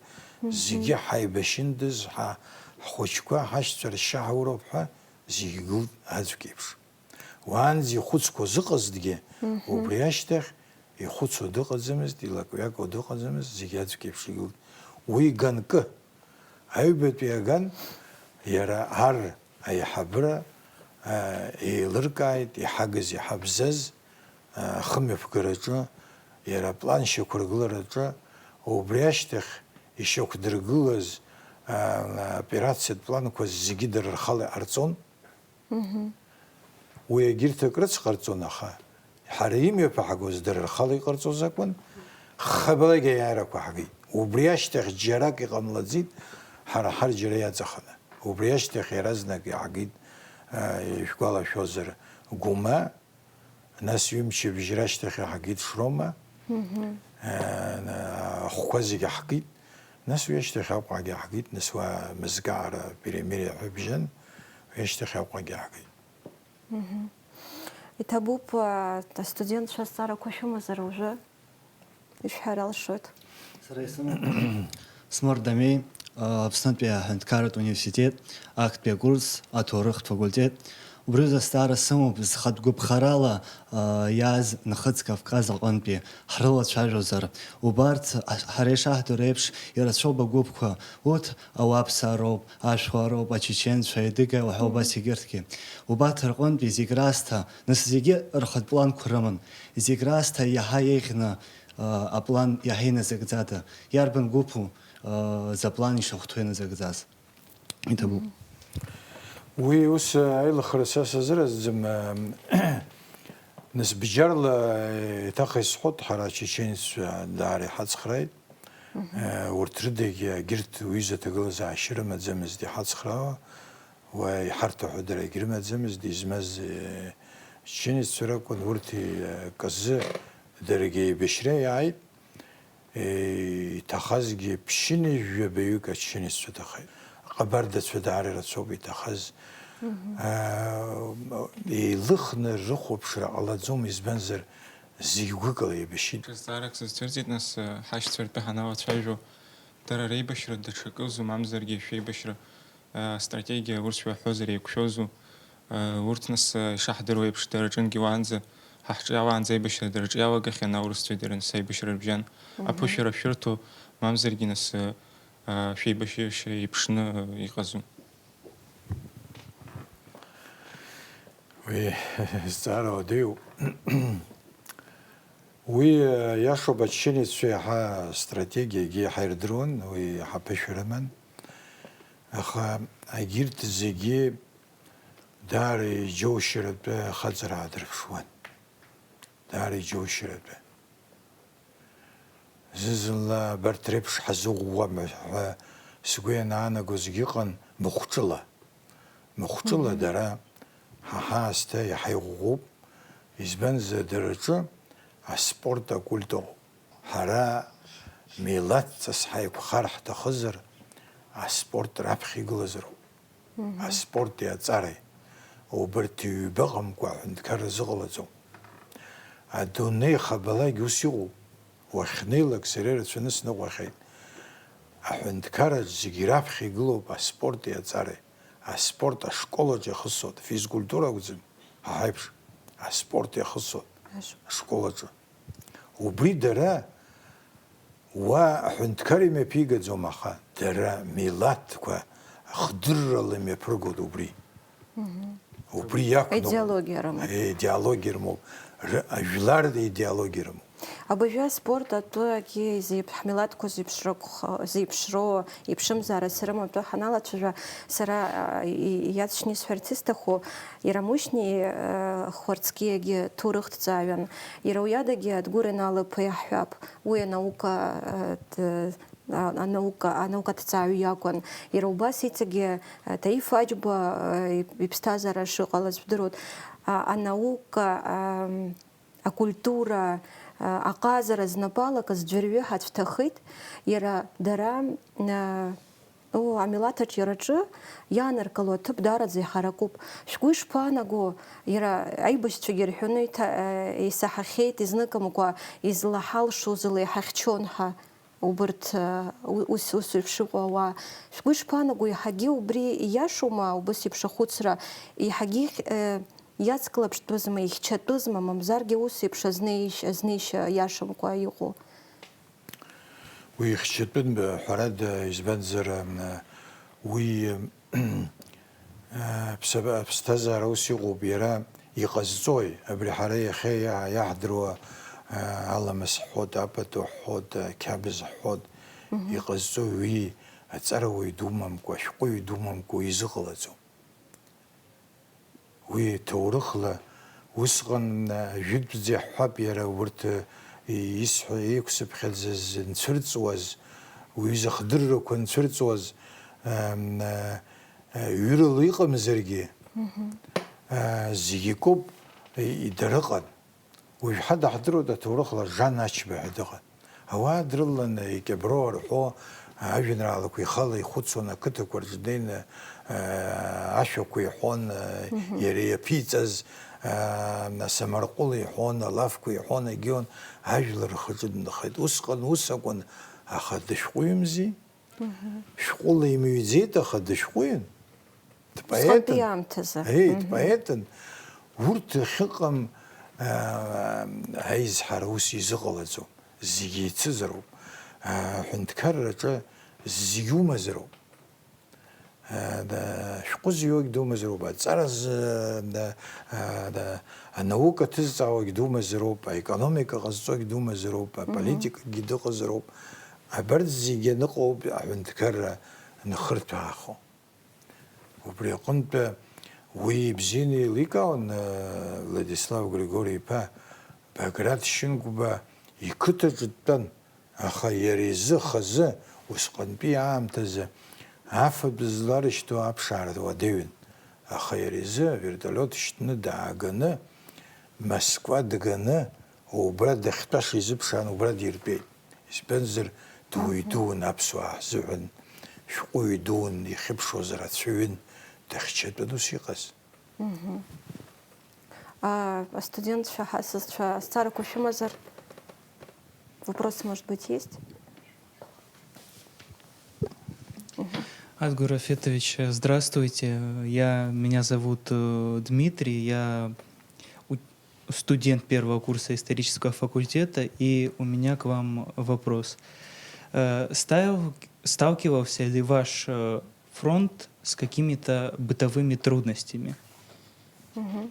зегьы ҳаибашьындаз, ҳа-, ҳхәыҷқәа, ҳашьцәа ршьа ҳауроуп ҳәа зегьы гылт аӡәк еиԥш. Уаанӡа ихәыцқәоз ыҟазҭгьы, убри ашьҭахь ихәыцуа дыҟаӡамызт, илакҩакуа дыҟаӡамызт, зегьы аӡәк еиԥш игылт. Уи ганкы, аҩбатәи аган, иара ар аиҳабыра, а, еилыркааит, иҳагыз, иҳабзаз, а, ахымҩаԥгараҿы, иара аплан шьақәыргылараҿы, убри ашьҭахь ишьақәдыргылаз, а, аоперациатә планқәа зегьы дара рхала иҟарҵон. Уи егьырҭ акрыц ҟарҵон, аха ҳара имҩаԥаҳгоз дара рхала иҟарҵоз акәын, хабалагь аиааирақәа ҳгеит. Убри ашьҭахь џьарак иҟамлаӡеит, ҳара ҳар џьара иаҵаханы. Убри ашьҭахь иаразнак иаҳгеит, а, ишәгәалашәозар, Гәыма, нас ҩымчыбжь рашьҭахь иаҳгеит Шрома, а, ахәқәа зегь аҳгеит, нас уи ашьҭахь Аҟәагьы иаҳгеит, нас уа мызкаара перемирие ҳәа бжьан, уи ашьҭахь Аҟәагьы иаҳгеит. Иҭабуп, а, астудентцәа азҵаарақәа шәымазар уажәы? Ишәҳәар алшоит. Сара исымоуп. Смыр Дамеи, а, Аԥснытәи аҳәынҭқарратә университет, актәи акурс, аҭоурыхтә факультет. Убри азы азҵаара сымоуп, зхатә гәаԥхарала, а, иааз Нхыҵ Кавказ аҟынтәи ҳрылацәажәозар. Убарҭ, а, ҳара ишаҳдыруа еиԥш, ирацәоуп агәыԥқәа. Урҭ ауаԥсаароуп, ашәуаароуп, ачеченцәа, едыгеи уҳәа убас егьырҭгьы. Убарҭ рҟынтәи зегь раасҭа, нас зегьы рхатә планқәа рыман. Зегь раасҭа иаҳа еиӷьны, а, аплан иаҳа иназыгӡада? Иарбан гәыԥу, а, заплан ишахәҭоу иназыгӡаз? Иҭабуп. Уи ус, а, аилыхара са сазыразӡам, а, нас бџьарла, а, еиҭах исҳәот, ҳара ачеченеццәа даара иҳацхрааит. Э, урҭ рыдагьы, егьырҭ уҩыза аҭагылазаашьа рымаӡамызт иҳацхраауа, уа иҳарҭаху дара егьрымаӡамызт, измаз, э, чеченеццәа ракәын, урҭ, э, казы даргьы еибашьра иааит, э, иҭахазгьы ԥшьынҩажәаҩык ачеченеццәа ҭахеит. Аҟабардацәа даара ирацәоуп иҭахаз. Э, еилыхны рыхәаԥшра ҟалаӡом, избанзар, зегь гәыкала еибашьит. Ҿызҵаарак сызцәырҵит, нас, ҳашьцәа ртәы ҳаналацәажәо, дара реибашьра даҽакызу, мамзаргьы шәеибашьра, астратегиа, урҭ шәаҳәозар еиқәшәозу? Урҭ, нас, ишаҳдыруа еиԥш, дара рҿынгьы уаанӡа, ҳа ҳҿы иалаанӡа аибашьра дара рҿы иалагахьан, аурысцәеи дареи, нас, аибашьра рыбжьан. Аԥышәара шәырҭо, мамзаргьы, нас, шәеибашьышьа еиԥшны иҟазу? Уи зҵаара уадаҩуп. Уи, э, иашоуп, ачеченеццәа иаҳа астратегиагьы иаҳа ирдыруан, уи иаҳа ԥышәа рыман. Аха егьырҭ зегьы даара иџьоушьаратәы ахаҵара аадырԥшуан. Даара иџьоушьаратәы. Зны-зынла абарҭ реиԥш ҳазыӷәӷәам ҳәа сгәы ианаанагозгьы ыҟан махәҿыла. Махәҿыла дара ҳа ҳаасҭа иаҳа иӷәӷәоуп, избанзар, дара рҿы аспорт акульт ыҟоуп. Ҳара милаҭҵас ҳаиқәхар ҳҭахызар, аспорт раԥхьа игылазароуп. Аспорти аҵареи. Убарҭ ҩба ыҟамкәа аҳәынҭқарра зыҟалаӡом. Адунеи хабалагь ус иҟоуп. Уахьнеилак сара ирацәаны сныҟәахьеит. Аҳәынҭқарраҿ зегь раԥхьа игылоуп аспорти аҵареи. Аспорт ашколаҿ иахысуеит, физкультура акәӡам, ҳа ҳаиԥш, аспорт иахысуеит ашколаҿы. Убри дара уа аҳәынҭқар имҩаԥигаӡом, аха дара милаҭқәа хдыррала имҩаԥыргоит убри. Убри иақәныҟәоит. Идеологиа рымоуп. Идеологиа рымоуп. Р-, ажәлар идеологиа рымоуп. Абыржәы аспорт атәы акгьы изеиԥ-, ҳмилаҭқәа зеиԥшрақәх-, зеиԥшроу, еиԥшымзаарас ирымоу атәы ҳаналацәажәа, сара, а, и-, иаҵшьны исҳәарц исҭаху, иара Мушьни, а, Хәарцкиагьы ҭоурыхҭҵааҩын, иара уи адагьы Адгәыр Енал-иԥа иаҳҳәап, уи анаука, а, д-, а-, анаука, анаукаҭҵааҩы иакәын. Иара убас иҵегьы, а, Таиф Аџьба, а, ип-, иԥсҭазаара шыҟалаз жәдыруеит. А, анаука, ам, акультура, а, аҟазара знапы алакыз ӡәырҩы ҳацәҭахеит. Иара дара, а, о, амилаҭ аҿиараҿы иаанаргыло аҭыԥ даараӡа иҳаракуп. Шәгәы ишԥаанаго, иара аибашьцәагьы рҳәоны иҭа-, а, исаҳахьеит, изныкымкәа излаҳалшоз ила иҳахьчон ҳәа. Убырҭ, э, у-, ус, ус еиԥш иҟоу ауаа, шәгәы ишԥаанаго, еиҳагьы убри ииашоума, убыс еиԥш ахәыцра, еиҳагьы, э, иацклаԥштәызма, ихьчатәызма, мамзаргьы ус еиԥш азнеишь-, азнеишьа иашамкәа иҟоу? Уи ихьчатәын, ҳәарада, избанзар, м, уи, м, Аԥсаб-, аԥсҭазаара ус иҟоуп, иара иҟазҵои, абри ҳара иахьа иа-, иаҳдыруа, а, аламыс ҳҳәот, апату ҳҳәот, ақьабз ҳҳәот, Мгм. иҟазҵои уи аҵарауаҩ думамкәа, ашәҟәыҩҩы думамкәа уи изыҟалаӡом. Уи ҭоурыхла усҟан, а, жәытәӡа иаҳҳәап, иара урҭ, а, исҳәо, еиқәсыԥхьаӡаз нцәырҵуаз, уи изыхдыррақәа нцәырҵуаз, ам, а, Ҩырала иҟамзаргьы, Мгм. аа, зегь икоуп, и-, и-, дара ыҟан. Уажә ҳа даҳдыруеит аҭоурыхла Жан Ачба ҳәа дыҟан. Ауаа дрылаланы икьаброуа рҳәо, ажәеинраалақәа ихала ихәыцуан, ақыҭақәа рҿы днеины, аа, ашәақәа иҳәон, аа, Мгм. иара иаԥиҵаз, аа, асамарҟәыл иҳәон, алафқәа иҳәон, егьион, ажәлар рхаҿы дынхеит. Усҟан ус акәын, аха дышәҟәыҩымзи? Мгм. Шәҟәыла имыҩӡеит, аха дышәҟәыҩын. Дпоетын. Усҟантәи аамҭазы. Еи, Мгм. дпоетын. Урҭ ахьыҟам, аа, аизҳара ус изыҟалаӡом. Зегьы еицызароуп. Аа, аҳәынҭқарраҿы зегьы умазароуп. Аа, да, шәҟәы зҩуагь думазароуп, аҵара зы, да, аа, да, анаука ҭызҵаауагь думазароуп, аекономика ҟазҵогь думазароуп, Мгм. аполитикгьы дыҟазароуп. Абарҭ зегьы аныҟоуп аҳәынҭқарра анхырҭәаахо. Убри аҟынтәы уи ибзианы еиликаауан, э, Владислав Григори-иԥа, Баграт Шьынқәба иқыҭаҿы дтәан, аха иара изы хазы, усҟантәи аамҭазы, афатә зларышьҭоу аԥшаара уадаҩын, аха иара изы авертолиот шьҭны дааганы, Москва дганы, убра дахьтәаша изыԥшаан, убра диртәеит. Избанзар, дуаҩ Мгм. дуун аԥсуаа ҳзыҳәан, шәҟәыҩҩы дуун, ихьыԥшуазар ацәаҩын, дахьчатәын ус иҟаз. Мгм. А, астудентцәа, ҳа-, сасцәа, азҵаарақәа шәымазар? Вопросы, может быть, есть? Адгур Рафитович, здравствуйте. Я, меня зовут, э, Дмитрий, я у-, студент первого курса исторического факультета, и у меня к вам вопрос. Э, став-, сталкивался ли ваш, э, фронт с какими-то бытовыми трудностями? Мгм.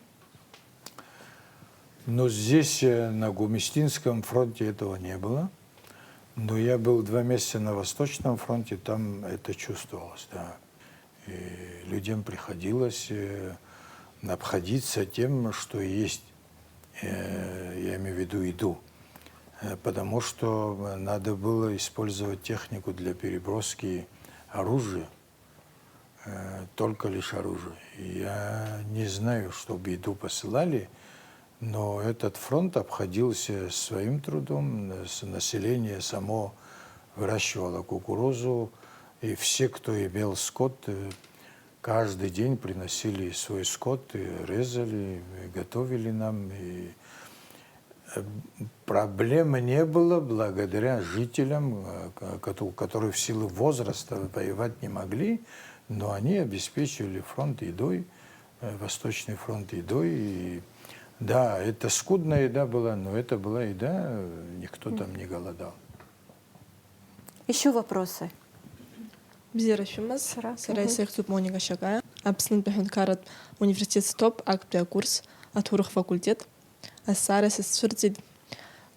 Но здесь, э, на Гумистинском фронте этого не было. Но я был два месяца на Восточном фронте, там это чувствовалось, да. И людям приходилось, э, обходиться тем, что есть. Э, я имею в виду еду. Э, потому что надо было использовать технику для переброски оружия. Э, только лишь оружие. Я не знаю, чтобы еду посылали, но этот фронт обходился своим трудом, э, с-, население само выращивало кукурузу, и все, кто имел скот, э, каждый день приносили свой скот, и резали, и готовили нам, и Э, проблемы не было благодаря жителям, э, ко-, кото-, которые в силу возраста воевать не могли, но они обеспечивали фронт едой, э, Восточный фронт едой. И, да, это скудная еда была, но это была еда, э, никто там не голодал. Ещё вопросы? Бзиара шәымаз. Сара. Сара Мгм. Исыхьӡуп Моника Шьакаиа. Аԥснынтәи аҳәынҭқарратә университет стәоуп, актәи акурс, аҭоурых факультет. Азҵаара сызцәырҵит.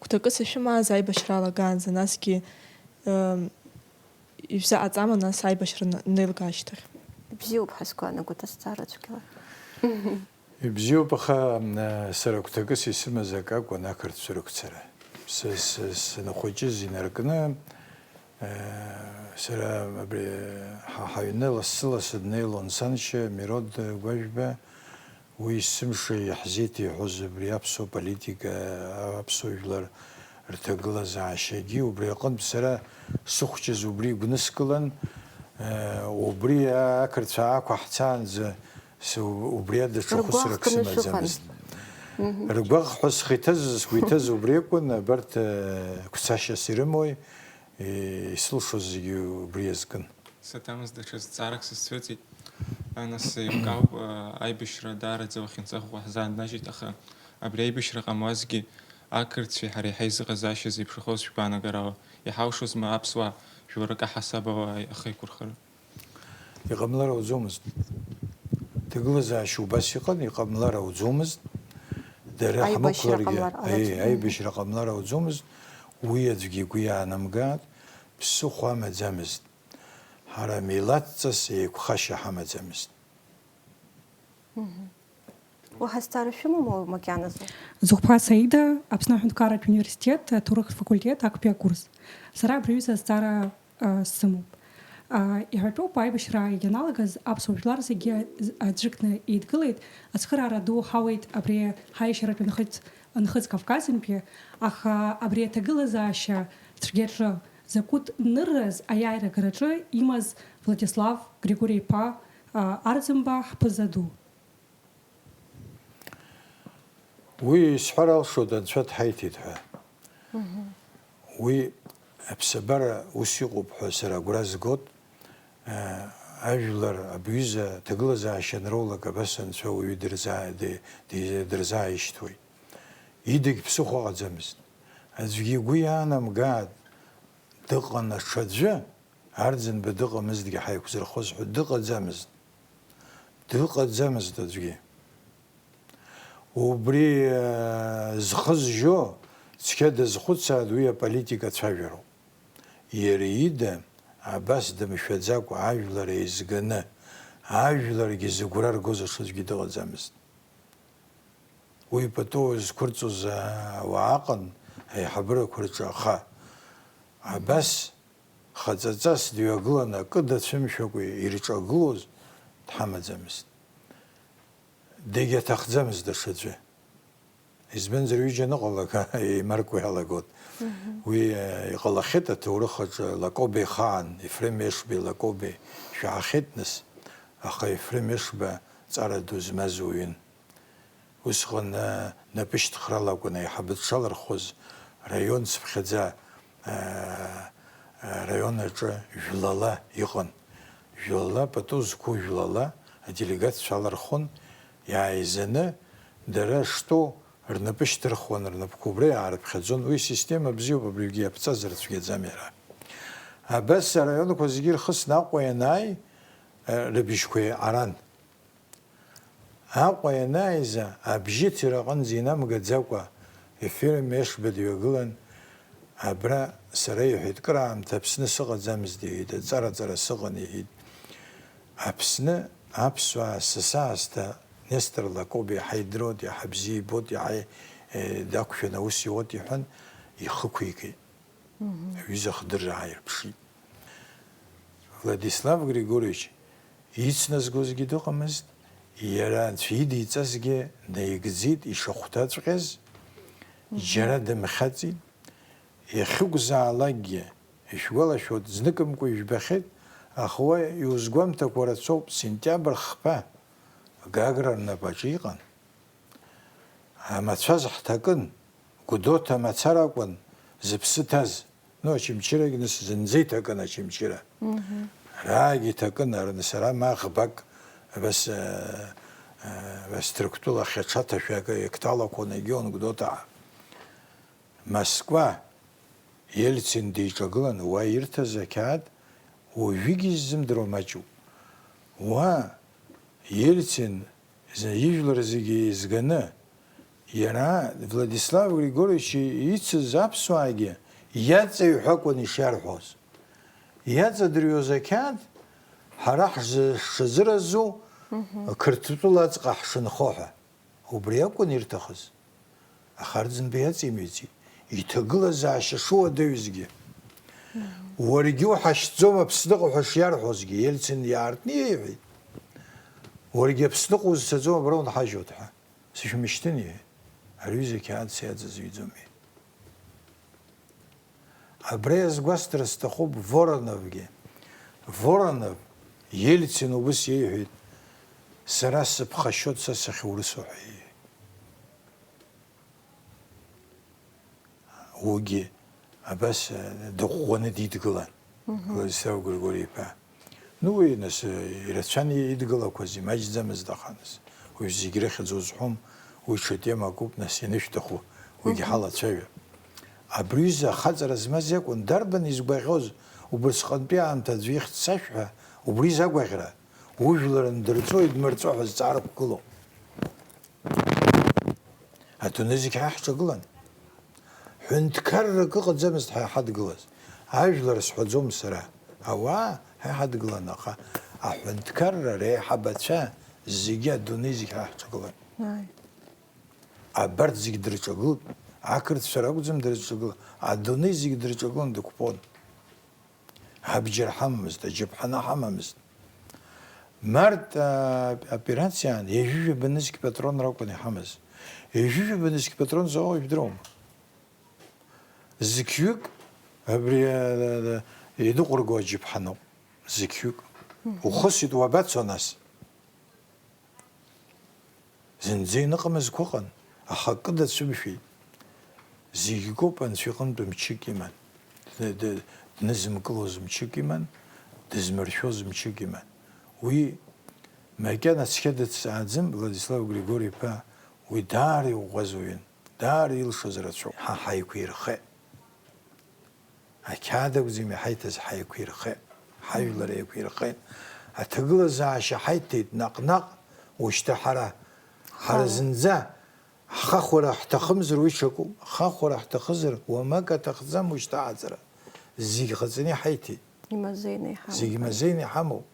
Гәҭакы сышәымааз аибашьра алагаанӡа, насгьы, ыы, ишәзаҟаҵама нас аибашьра н-, неилга ашьҭахь? Ибзиоуп ҳәа сгәы аанагоит азҵаара цәгьала. Ибзиоуп, аха, м, сара гәҭакыс исымаз акы акәын ақырҭцәа рықәцара. Сы-, сы-, санахәыҷыз инаркны, э, сара абри ҳа-, ҳаҩны лассы-лассы днеилон саншьа Мирод Гәажәба, уи есымша иаҳзеиҭеиҳәоз абри аԥсуа политика, аԥсуа жәлар рҭагылазаашьагьы, убри аҟынтә сара сыхәҷыз убри игәныскылан, э, убри ақырҭцәа аақәаҳцаанӡа С-, убри ада ҽа хәыцрак сымаӡамызт. Ргәаӷ ҳәа схы иҭаз, сгәы иҭаз убри акәын, абарҭ, э, қәцашьас ирымои, э, исылшоз зегьы убри иазкын. Саҭамыз даҽа зҵаарак сызцәырҵит. А, нас, еилкаауп, а, аибашьра даараӡа уахьынҵа ӷәӷәа ҳзааннажьит, аха абри аибашьра ҟамлазгьы ақырҭцәеи ҳареи ҳаизыҟазаашьа зеиԥшрахоз шәгәаанагарала иҳалшозма аԥсуаа жәларак аҳасабала ахеиқәырхара? Иҟамлар ауӡомызт. Ҭагылазаашьа убас иҟан, иҟамлар ауӡомызт. Дара ҳмықәларгьы, ҟамлар, аи, ҟалаӡом. Аибашьра ҟамлар ауӡомызт, уи аӡәгьы игәы иаанамгааит, ԥсыхәа амаӡамызт. Ҳара милаҭҵас еиқәхашьа ҳамаӡамызт. Уаҳа зҵаара шәымоума макьаназы? Зыхәԥа Саида, Аԥсны аҳәынҭқарратә университет аҭоурых факультет актәи акурс. Сара абри аҩыза азҵаара, а, сымоуп. А, иҳәатәуп, аибашьра ианалагаз аԥсуа жәлар зегьы з-, аӡәыкны еидгылеит, ацхыраара ду ҳауеит абри ҳаишьаратәи нхыҵ-, нхыҵ Кавказынтәи, аха абри аҭагылазаашьа цәгьаҿы закәытә нырраз аиааира агараҿы имаз Владислав Григори-иԥа, а, Арӡынба ҳԥыза ду. Уи исҳәар алшоит, Анцәа дҳаиҭеит ҳәа. Уи аԥсабара ус иҟоуп ҳәа сара агәра згоит. Э, ажәлар, абҩыза аҭагылазаашьа анроулак абас Анцәа уаҩы дырзаа-, ди-, ди-, дырзааишьҭуеит. Идагь ԥсыхәа ҟаӡамызт. Аӡәгьы игәы иаанамгааит, дыҟан аҽаӡәы, Арӡынба дыҟамызҭгьы ҳаиқәзырхоз ҳәа дыҟаӡамызт. Дыҟаӡамызт аӡәгьы. Убри, э, зхы зжьо, цқьа дазхәыцааит уи аполитика цәажәароуп. Иара ида, абас дымшәаӡакәа, ажәлар еизганы, ажәларгьы зыгәра ргоз аҽаӡәгьы дыҟаӡамызт. Уи пату зқәырҵоз ауаа ыҟан аиҳабырақәа рҿы, аха абас хаҵаҵас дҩагыланы, акы дацәымшәакәа ирҿагылоз дҳамаӡамызт. Дагьаҭахӡамызт даҽаӡәы. Избанзар, ҩыџьа аныҟалак, еимаркуа иалагот. Мгм. Уи, э, иҟалахьеит аҭоурых аҿы Лакобе ихаан, Ефрем Ешбеи Лакобеи шәаахьеит нас, аха Ефрем Ешба ҵара ду змаз уаҩын. Усҟан, э, напышьҭхрала акәын аиҳабы дшалырхуаз, раион цыԥхьаӡа, э, э, раион аҿы жәлала иҟан. Жәлала, пату зқәу жәлала аделегатцәа алырхон, иааизаны дара штәоу рнапы шьҭырхуан, рнапқәа убра иаарыԥхьаӡон. Уи система бзиоуп, абригьы иаԥҵазар цәгьаӡам иара. Абас араионқәа зегьы ирхысны Аҟәа ианааи, э, рыбжьқәа еиҟаран. Аҟәа ианааиз, абжьыҭира аҟынӡа инамгаӡакәа, Ефрем Ешба дҩагылан, абра сара, иҳәеит, кыраамҭа Аԥсны сыҟаӡамызт, иҳәеит, аҵара-ҵара сыҟан, иҳәеит. Аԥсны аԥсуаа сасаасҭа Нестор Лакоба иаҳа идыруан, иаҳа бзиа ибон, иаҳа, э, дақәшәан аус иуан, иҳәан, ихықәикит. Мгм. Аҩыза хдырра ааирԥшит. Владислав Григорьевич ицназгозгьы дыҟамызт, иара анцәа идиҵазгьы наигӡеит ишахәҭаҵәҟьаз, мгм, џьара дымхьаҵит. Иахьықәзаалакгьы, ишәгәалашәоит, зныкымкәа ижәбахьеит, аха уа иузгәамҭакәа рацәоуп, сентиабр хԥа Гагра рнапаҿы иҟан. Амацәаз ҳҭакын, Гәдоуҭа мацара акәын зыԥсы ҭаз, ну, Очамчырагь нас зынӡа иҭакын Очамчыра. Мгм. Араагь иҭакын, ара нас ара ма ӷбак, абас, э, э, абас Ҭырқәтәыла ахьаҽаҭашәа акы иагьҭалақәон, егьион Гәдоуҭаа. Москва, Ельцин диҿагылан, уа ирҭаз ақьаад, Уажәыгьы иззымдыруа маҷуп. Уа, Ельцин, ижәлар зегьы еизганы, иара Владислав Григорьевич ицыз аԥсуаагьы иаҵаҩ ҳәа акәын ишиарҳәоз. Иаҵадырҩуаз ақьаад, ҳара ҳзы-, ҳшазыразу, Қырҭтәыла аҵҟа ҳшынхо ҳәа. Убри акәын ирҭахыз. Аха арӡынба иаҵимҩыҵит, иҭагылазаашьа шуадаҩызгьы. Уаргьы уҳашьҭӡом Аԥсныҟа ҳәа шиарҳәозгьы, Ельцин иаартны иеиҳәеит. Уаргьы Аԥсныҟа узцаӡом, абра унҳажьуеит ҳәа. Сышәмышьҭын, иҳәеит. Ари ҩыза қьаад сиаҵазҩӡом, иҳәеит. Абра иазгәасҭар сҭахуп Вороновгьы. Воронов, Ельцин убыс иеиҳәеит, сара сыԥхашьоит, са сахьурысу ҳәа иеиҳәеит. Уигьы абас, э, дыӷәӷәаны дидгылан, Владислав Григори-иԥа. Ну, уи, нас, э, ирацәан идгылақәаз, имаҷӡамызт, аха, нас, уажә зегь рыхьӡ узҳәом, уи ҽа темак ауп, нас, ианышәҭаху, уигьы ҳалацәажәап. Абри ҩыза ахаҵара змаз иакәын, дарбан изгәаӷьуаз убысҟантәи аамҭа аӡәы ихьӡ сашәҳәа, убри изы агәаӷьра, ужәлар ндырҵәо, идмырҵәо ҳәа зҵаара ықәгылоу. Адунеи зегь ҳа ҳҿагылан. Ҳәынҭқаррак ыҟаӡамызт ҳа иҳадгылаз. Ажәлар сҳәаӡом сара. Ауаа ҳа иҳадгылан, аха аҳәынҭқарра реиҳабацәа зегьы, адунеи зегь ҳа ҳҿагылан. Ааи. Абарҭ зегь дырҿагылт, ақырҭцәа ракәӡам дырҿагылан, адунеи зегь дырҿагылан дықәԥон. Абџьар ҳамамызт, аџьаԥҳаны ҳамамызт. Март, а, операциаан ҩажәижәаба нызқь патрон ракәын иҳамаз. Ҩажәижәаба нызқь патрон заҟа ижәдыруама? Зқьҩык абри, а, а, а, иныҟәырго аџьаԥҳаноуп. Зқьҩык. Мгм. Ухысит, уабацо нас? Зынӡа иныҟамызқәа ыҟан, аха акы дацәымшәеит. Зегь акоуп, Анцәа иҟынтә мчык иман. Д-, д-, днызымкылоз мчык иман, дызмыршәоз мчык иман. Уи макьана цқьа дыцҵааӡам, Владислав Григори-иԥа, уи даара иӷәӷәаз уаҩын, даара илшоз рацәоуп. Ҳа ҳаиқәирхеит. Ақьаад акәӡам иҳаиҭаз, ҳаиқәирхеит. Ҳажәлар еиқәирхеит. Аҭагылазаашьа ҳаиҭеит наҟ-наҟ, ушьҭа ҳара. Ҳара Ҳа- зынӡа ҳхахәара ҳҭахымзар уи ҽакуп. Ҳхахәара ҳҭахызар, уамак аҭахӡам ушьҭа аҟаҵара. Зегь ҟаҵаны иҳаиҭеит. Имазеины иҳамоуп. Зегь мазеины иҳамоуп.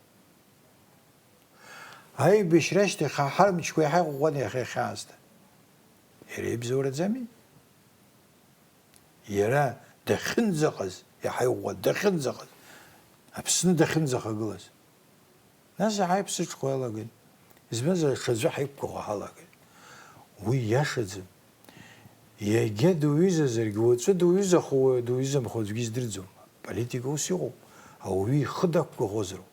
Аибашьра ашьҭахь ҳа ҳармчқәа иаҳа иӷәӷәан иахьа иахьаазҭа. Иара ибзоураӡами? Иара дахьынӡаҟаз, иаҳа иӷәӷәа дахьынӡаҟаз, Аԥсны дахьынӡахагылаз. Нас иаҳа иԥсыҽхо иалагеит. Избанзар, аҽаӡәы ҳаиқәгәыӷуа ҳалагеит. Уи иашаӡам. Иагьа дуҩызазаргьы, уаҵәы дуҩызахо, дуҩызамхо аӡәгьы издырӡом. Аполитика ус иҟоуп. Ауаҩы ихы дақәгәыӷуазароуп.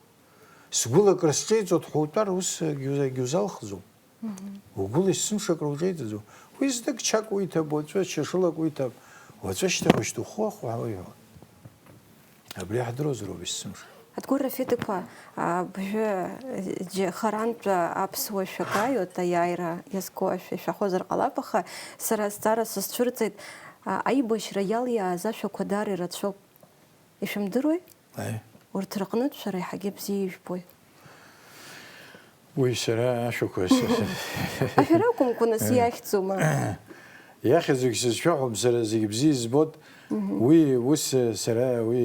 Сгәыла акрысҿеиҵоит ҳәа утәар, ус агьуза-, агьузалхӡом. Мгм. Угәыла есымша акруҿеиҵаӡом. Уи знык чак уиҭап, уаҵәы шьашылак уиҭап, уаҵәы ашьҭахь ушьҭухуа ахәаҳәа уиҳәон. Абри иаҳдыруазароуп есымша. Адгәыр Рафиҭ-иԥа, а, бжәы, џьа-, харантәы аԥсуа шәакаиоит, аиааира иазку ашәа шәахозар ҟалап, аха сара азҵаара сызцәырҵит, а, аибашьра иалиааз ашәақәа даара ирацәоуп. Ишәымдыруеи? Аи. Урҭ рҟнытә шәара иаҳагьы бзиа ижәбои? Уи сара ашәақәа с-, Ашәара акәымкәа, нас, Аи. иахьӡума? Иахьӡугь сызшәаҳәом, сара зегь бзиа избоит. Мгм. Уи ус, сара уи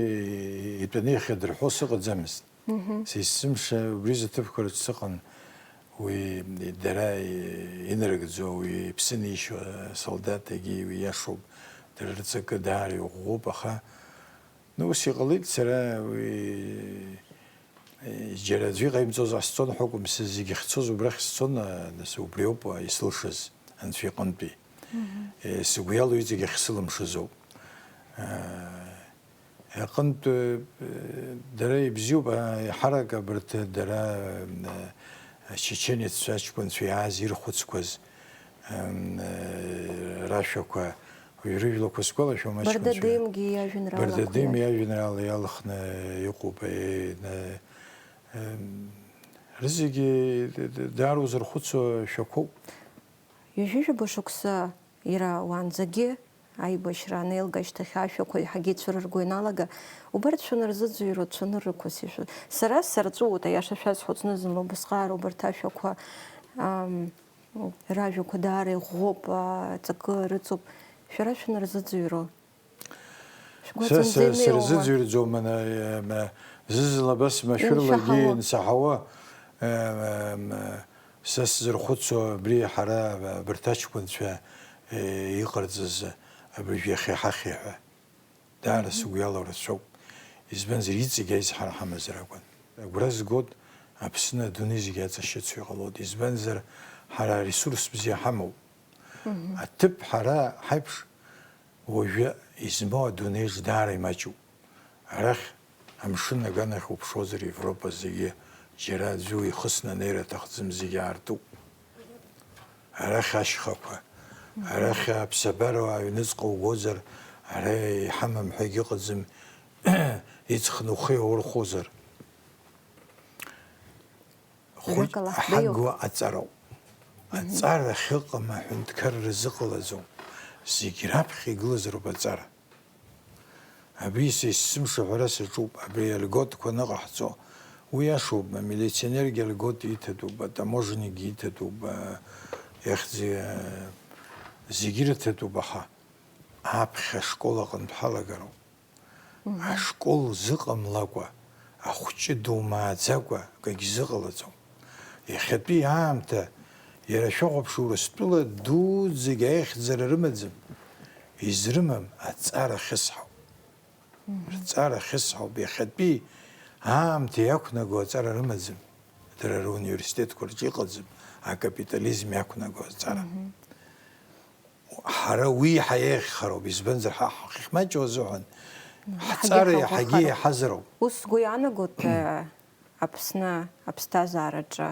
итәаны иахьадырҳәо сыҟаӡамызт. Мгм. Са есымша убри зыҭыԥқәа рҿы сыҟан, уи дара инарыгӡо, уи иԥсы нишьо асолдаҭ, егьи уи иашоуп, дара рҵакы даара иӷәӷәоуп, аха, ну, ус иҟалеит, сара уи, џьара аӡәы иҟаимҵоз ҟасҵон ҳәа акәым, сзегь ахьцоз убрахь сцон, нас убриоуп исылшаз, Анцәа иҟынтәи. Мгм. Сгәы иалоу иҵегь ахьсылымшаз ауп. Аҟынтә, э, дара ибзиоуп, а, еиҳарак абарҭ дара, э, ачеченеццәа аҷкәынцәа иааз ирхәыцқәаз, м, э, рашәақәа, уи рыжәлақәа сгәалашәом, аҷкәынцәа. Бардадимгьы иажәеинраалақәа Бардадим иа-, иажәеинраала иалхны иҟоуп, э, н-, э, м, рызегьы д-, д-, даара узырхәыцуа шәақәоуп. Ҩажәижәаба шықәса иара уаанӡагьы Аибашьра анеилга ашьҭахь ашәақәа еиҳагьы ицәырырго ианалага, убарҭ шәанырзыӡырҩуа цәаныррақәас ишәы-, сара сарҵәуоит, аиаша шәасҳәоит, зны-зынла убысҟаара убарҭ ашәақәа, ам, ражәақәа даара иӷәӷәоуп, а, ҵакы рыҵоуп. Шәара шәанырзыӡырҩуа? Шәгәаҵанӡа Са са- инеиуа? Сырзыӡырҩӡом, ана, ма, зызлабас машәырлагьы Инсаҳауа. Инсаҳауа, ам, ам, Са сзырхәыцуа, абри ҳара абарҭ аҷкәынцәа, е, иҟарҵаз абыржә иахьа иҳахьи ҳәа, даара Мгм. сыгәы иалоу рацәоуп. Избанзар, иҵегь аизҳара ҳамазар акәын. Агәра згоит, Аԥсны адунеи зегь аҵашьыцуа иҟалоит. Избанзар, ҳара аресурс бзиа ҳамоуп. Мгм. Аҭыԥ ҳара ҳаиԥш Уажәы измоу адунеиаҿ даара имаҷуп. Арахь амшын аганахь уԥшуазар, Европа зегьы џьара аӡәы уихысны анеира аҭахӡам, зегьы аартуп. Арахь ашьхақәа, арахь аԥсабара аҩныҵҟа угозар, ара иҳамам ҳәа егьыҟаӡам, иҵхны ухы иаурхәозар. Хәыҷ Жәакала, ҳагуа аҵароуп. Мгм. Аҵара ахьыҟам аҳәынҭқарра зыҟалаӡом. Зегь раԥхьа игылазароуп аҵара. Абри са есымша ҳәара саҿуп, абри альготқәа аныҟаҳҵо. Уи иашоуп, амилиционергьы альгот иҭатәуп, атаможенникгьы иҭатәуп, а, иахьӡи-, а, зегьы рыҭатәуп, аха аԥхьа ашкол аҟынтә ҳалагароуп. Мгм. Ашкол зыҟамлакәа, ахәҷы думааӡакәа акгьы зыҟалаӡом. Иахьатәи аамҭа, иара шәахәаԥш, Урыстәыла дуӡӡагь аихьӡара рымаӡам, изрымам аҵара ахьысҳау. Мгм. Рҵара ахьысҳауп, иахьатәи аамҭа иақәнаго аҵара рымаӡам, дара руниверситетқәа рҿы иҟаӡам акапитализм иақәнаго аҵара. Мгм. Ҳара уи ҳаиеиӷьхароуп, избанзар, ҳа ҳахьмаҷу азыҳәан, ҳҵара иаҳагьы иаҳазароуп. Ус сгәы иаанагоит, э, Аԥсны аԥсҭазаараҿы,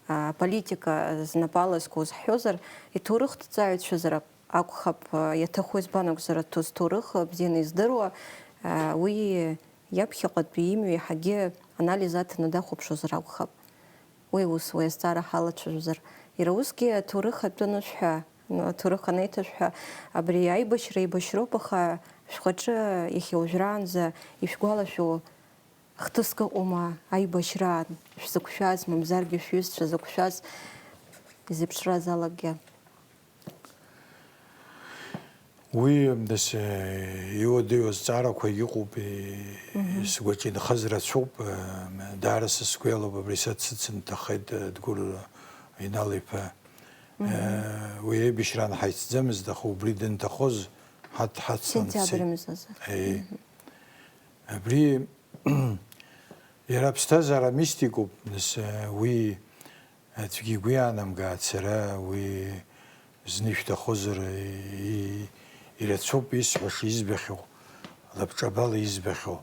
а, аполитика знапала зкуз ҳҳәозар, иҭоурыхҭҵааҩцәазар акәхап, а, иаҭаху, избан акәзар, аҭ-, зҭоурых бзианы издыруа, а, уи иаԥхьаҟатәи имҩа иаҳагьы анализ аҭаны дахәаԥшуазар акәхап. Уи ус, уи азҵаара ҳалацәажәозар, иара усгьы аҭоурых атәы анышәҳәа, аҭоурых анеиҭашәҳәа, абри аибашьра еибашьроуп, аха шәхаҿы иахьа уажәраанӡа ишәгәалашәо хҭыск ыҟоума аибашьраан шәзықәшәаз, мамзаргьы шәҩызцәа зықәшәаз, изеиԥшраз алакгьы? Уи, нас, э, иуадаҩу азҵаарақәа иҟоуп, э, Мгм. сгәаҿы инхаз рацәоуп, э, даара са сгәы иалоуп, абри са дсыцымҭахеит, э, Дгәыр Инал-иԥа. Мгм. Э, уи аибашьраан ҳаицӡамызт, аха убри дынҭахоз ҳаҭ-, ҳацлан дцеит. Сентиабр мзазы. Э, Мгм. Абри иара аԥсҭазаара мистикоуп, нас, э, уи Аӡәгьы игәы иаанамгааит, сара уи зны ишәҭахозар, и-, ирацәоуп исҳәаша, избахьоу, лабҿабала избахьоу.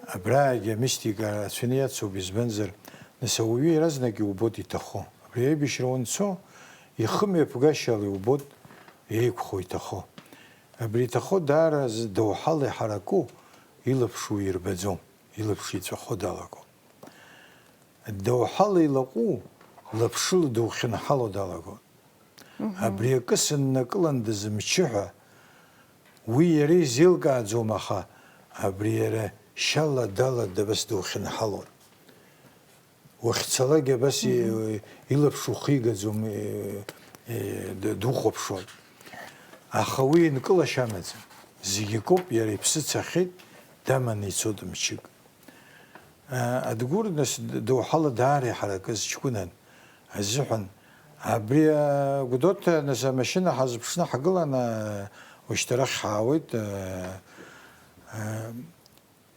Абраагьы амистика ацәаны иацуп, избанзар, нас ауаҩы иаразнак иубоит иҭахо. Абри аибашьра уанцо, ихымҩаԥгашьала иубоит еиқәхо иҭахо. Абри иҭахо даара з-, доуҳала иҳараку, илаԥш уи ирбаӡом, илаԥш иҵәахо далагоит. Доуҳала илаҟәу лаԥшыла духьынҳало далагоит. Мгм. Абри акы сыннакыландаз мчы ҳәа, уи иара изеилкааӡом, аха абри иара шьала дала дабас духьынҳалон. Уахьцалак абас и-, Мгм. илаԥш ухигаӡом, и-, и-, д-, духәаԥшуан. Аха уи инкылашьа амаӡам. Зегь акоуп, иара иԥсы цахьеит, даманы ицоит мчык. Адгәыр, нас, доуҳала даара иҳаракыз ҷкәынан азыҳәан, абри, а, Гәдоуҭа, нас, амашьына ҳазԥшны ҳгыланы, ушьҭарахь ҳаауеит, а, а,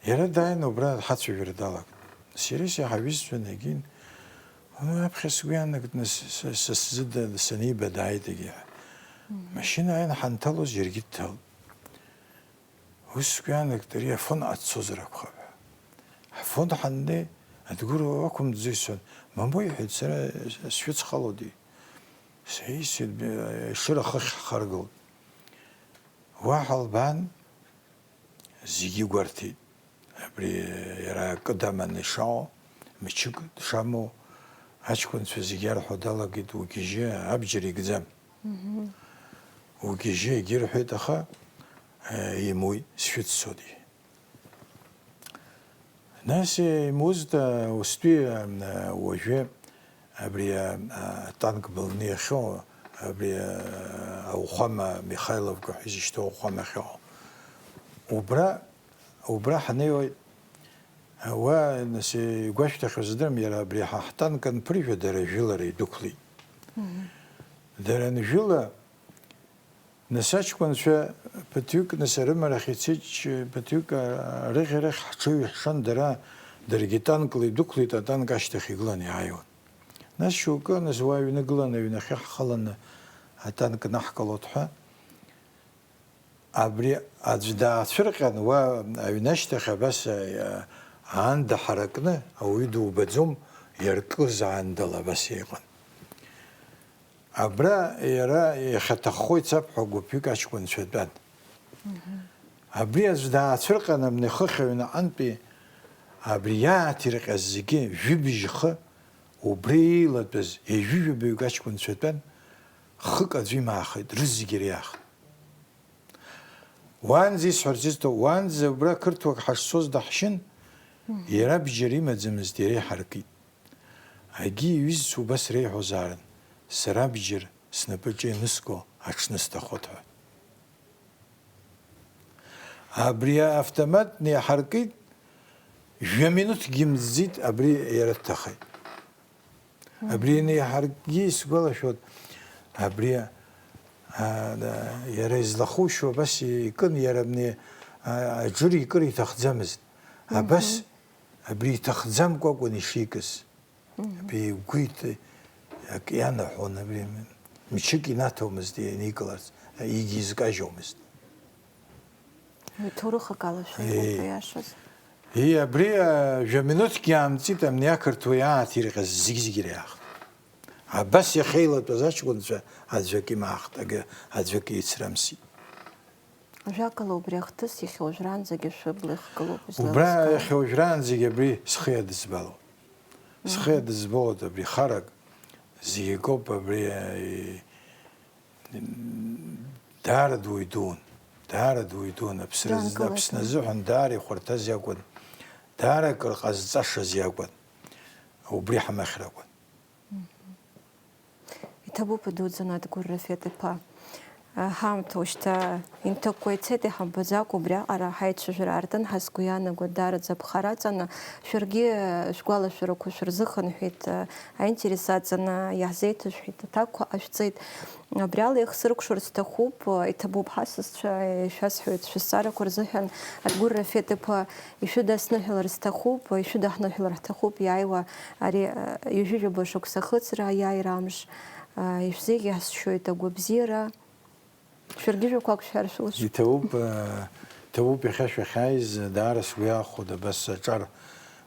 иара дааины убра ҳацәажәара далагт. Нас иареи сареи ҳаҩызцәа егьин, уи аԥхьа сгәы иаанагт, нас, са, са сзы да-, саниба дааит егьи ҳәа. Мгм. Машьына ааины ҳанҭалоз иаргьы дҭалт. Ус сгәы иаанагт, ари Афон ҟа дцозар акәхап ҳәа. Афон ҳаннеи, Адгәыр уақәымҵӡои сҳәан, мамоу, иҳәеит, сара сшәыцхалодеи? Сеисит, Ешыра ахыхь ҳхаргылт. Уа ҳалбаан, зегьы гәарҭеит. Абри иара акы даманы ишаҟоу, мчык дшамоу, аҷкәынцәа зегьы иарҳәо далагеит, угьежьы, абџьар икӡам. Мгм. угьежьы егьирҳәеит, аха, э, имуит, сшәыццот, иҳәеит. Нас, э, имузт, э, устәи, э, уажәы абри, э, атанк былны иахьоу, абри, э, ауахәама Михайловка ҳәа изышьҭоу ауахәама ахьыҟоу. Убра, убра ҳнеиуеит. Уа, нас, игәашәҭахьоу здырам, иара абри ҳа ҳтанк анԥыржәа, дара жәылара идәықәлеит. Мгм. Дара анжәыла, нас аҷкәынцәа ԥыҭҩык, нас, арымарахь ицеит, ԥыҭҩык, а, рыӷьарахь ҳҽыҩ ҳшан, дара, даргьы танкла идәықәлеит, атанк ашьҭахь игыланы иааиуан. Нас шьоукы, нас, уа аҩны гыланы, аҩнахьы ҳхыланы атанк наҳкылот ҳәа, абри аӡә даацәырҟьан, уа аҩны ашьҭахь абас, а, аанда ҳаракны, ауаҩы дубаӡом, иаркыз аандала абас иҟан. Абра иара иахьаҭаххо ицап ҳәа гәыԥҩык аҷкәынцәа тәан. Мгм. Абри аӡә даацәырҟьан, абни хыхь аҩнаҟантәи абри иааҭирҟьаз зегьы, жәибжь хы, убри еилатәаз ҩажәи жәабаҩык аҷкәынцәа тәан, хык аӡәы имаахеит, рызегьы иреиаахеит. Уаанӡа исҳәарц изҭо, уаанӡа убра қырҭуак ҳашцоз даҳшьын, Мгм. иара абџьар имаӡамызт, иара иҳаркит. Агьи иҩызцәа убас реиҳәозаарын, сара абџьар снапаҿы ианысго аҽны сҭахоит ҳәа. Абри автомат неиҳаркит, жәа минуҭгьы имӡӡеит, абри иара дҭахеит. Абри ианеиҳаркгьы исгәалашәоит, абри, а, да, иара излахушьо абас икын, иара абни, а, аџыр икыр иҭахӡамызт. Абас, Мгм. абри иҭахӡамкәа акәын ишикыз. Мгм. Абри игәы иҭ-, акы ианаҳәон, абри мчык инаҭомызт ианикыларц, игьы изкажьомызт. Уи ҭоурыхк ала шәеиуоуп, Ии. Иашаз. Ии, абри, а, жәа минуҭк иаамҵит, абни ақырҭуа иааҭирҟьаз зегь-зегь иреиаахт. Абас иахьеилатәаз аҷкәынцәа аӡәк имаахт, ага-, аӡәк еицрамсит. Ажәакала, убри ахҭыс иахьа уажәраанӡагьы шәыбла ихгылоуп, излеилыскаауа. Убра иахьа уажәраанӡагьы абри схы иадызбалоуп. Схы Мгм. иадызбалоит абри харак, зегь акоуп абри, а, и-, Даара дуаҩ дуун, даара дуаҩ дуун, Аԥсра-, Џьанкылаҭ. Аԥсны азыҳәан даара ихәарҭаз иакәын, даара акыр ҟазҵашаз иакәын, убри ҳамахьра акәын. Мгм. Иҭабуп, идуӡӡан Адгәыр Рафеҭ-иԥа. Ҳаамҭа ушьҭа инҭакәкәа ицеит, иҳамбаӡакәа убриаҟара ҳаицәажәара аартын, ҳа сгәы иаанагоит, даараӡа аԥхара аҵаны, шәаргьы шәгәалашәарақәа шәырзыхынҳәит, аинтерес аҵаны иаҳзеиҭашәҳәеит, аҭакқәа ҟашәҵеит. Абри ала еихсыркәшар сҭахуп, иҭабуп ҳасасцәа, ишәасҳәоит шәызҵаарақәа рзыҳәан, Адгәыр Рафеҭ-иԥа, ишәыдасныҳәалар сҭахуп, ишәыдаҳныҳәалар ҳҭахуп, иааиуа ари, ҩажәижәаба шықәса ахыҵра, аиааира амш, ишәзеиӷьасшьоит агәабзиара. Шәаргьы жәақәак шәҳәар шәылшоит. Иҭабуп, э, иҭабуп иахьа шәахьааиз, даара сгәы иаахәоит абас аҿар.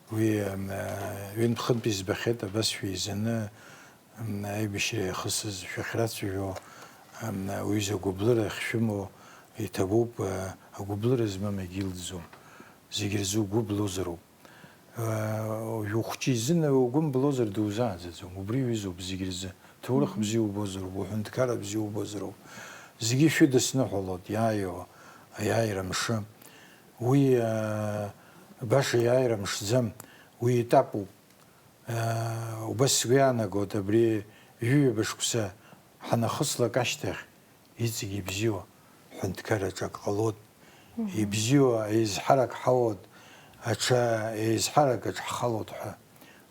Уи, м, э, ҩынтә-хынтә избахьеит абас шәеизаны, м, аибашьра иахысыз шәахьрацәажәо, м, уҩыза агәыблыра ахьшәымоу иҭабуп, э, агәыблыра змам егьилӡом. Зегь рзы угәы блозароуп. Уажәы ухәыҷы изын угәы мблозар дузааӡаӡом, убри ҩызоуп зегь рзы. Ҭоурых Мгм. бзиа убозароуп, уҳәынҭқарра бзиа убозароуп. Зегьы шәыдысныҳәалоит, иааиуа аиааира мшы. Уи, аа, баша иааира мшӡам, уи етапуп. Аа, убас сгәы иаанагоит, абри ҩажәа шықәса ҳанахыслак ашьҭахь, иҵегь ибзиоу ҳәынҭқарраҿы ак ҟалоит, Мгм. ибзиоу еизҳарак ҳауоит, аҽа еизҳарак аҿ ҳхалоит ҳәа.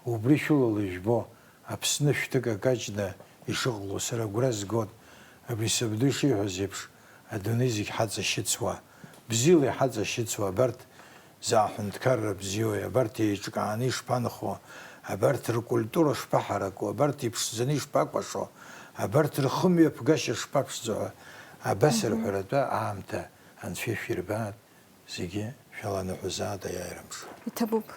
Убри шәылала ижәбо, Аԥсны шәҭык акаҷны ишыҟало сара агәра згоит, абри сабду ишиҳәаз еиԥш, адунеи зегь ҳаҵашьыцуа, бзиала иҳаҵашьыцуа абарҭ Заҟа ҳәынҭқарра бзиоуи, абарҭ еиҿкааны ишԥанхо, абарҭ ркультура шԥаҳараку, абарҭ иԥшӡаны ишԥакәашо, абарҭ рхымҩаԥгашьа шԥаԥшӡо ҳәа абас Мгм. рҳәаратәы аамҭа Анцәа ишәирбаат, зегьы шәаланыҳәозаат аиааира мшы. Иҭабуп.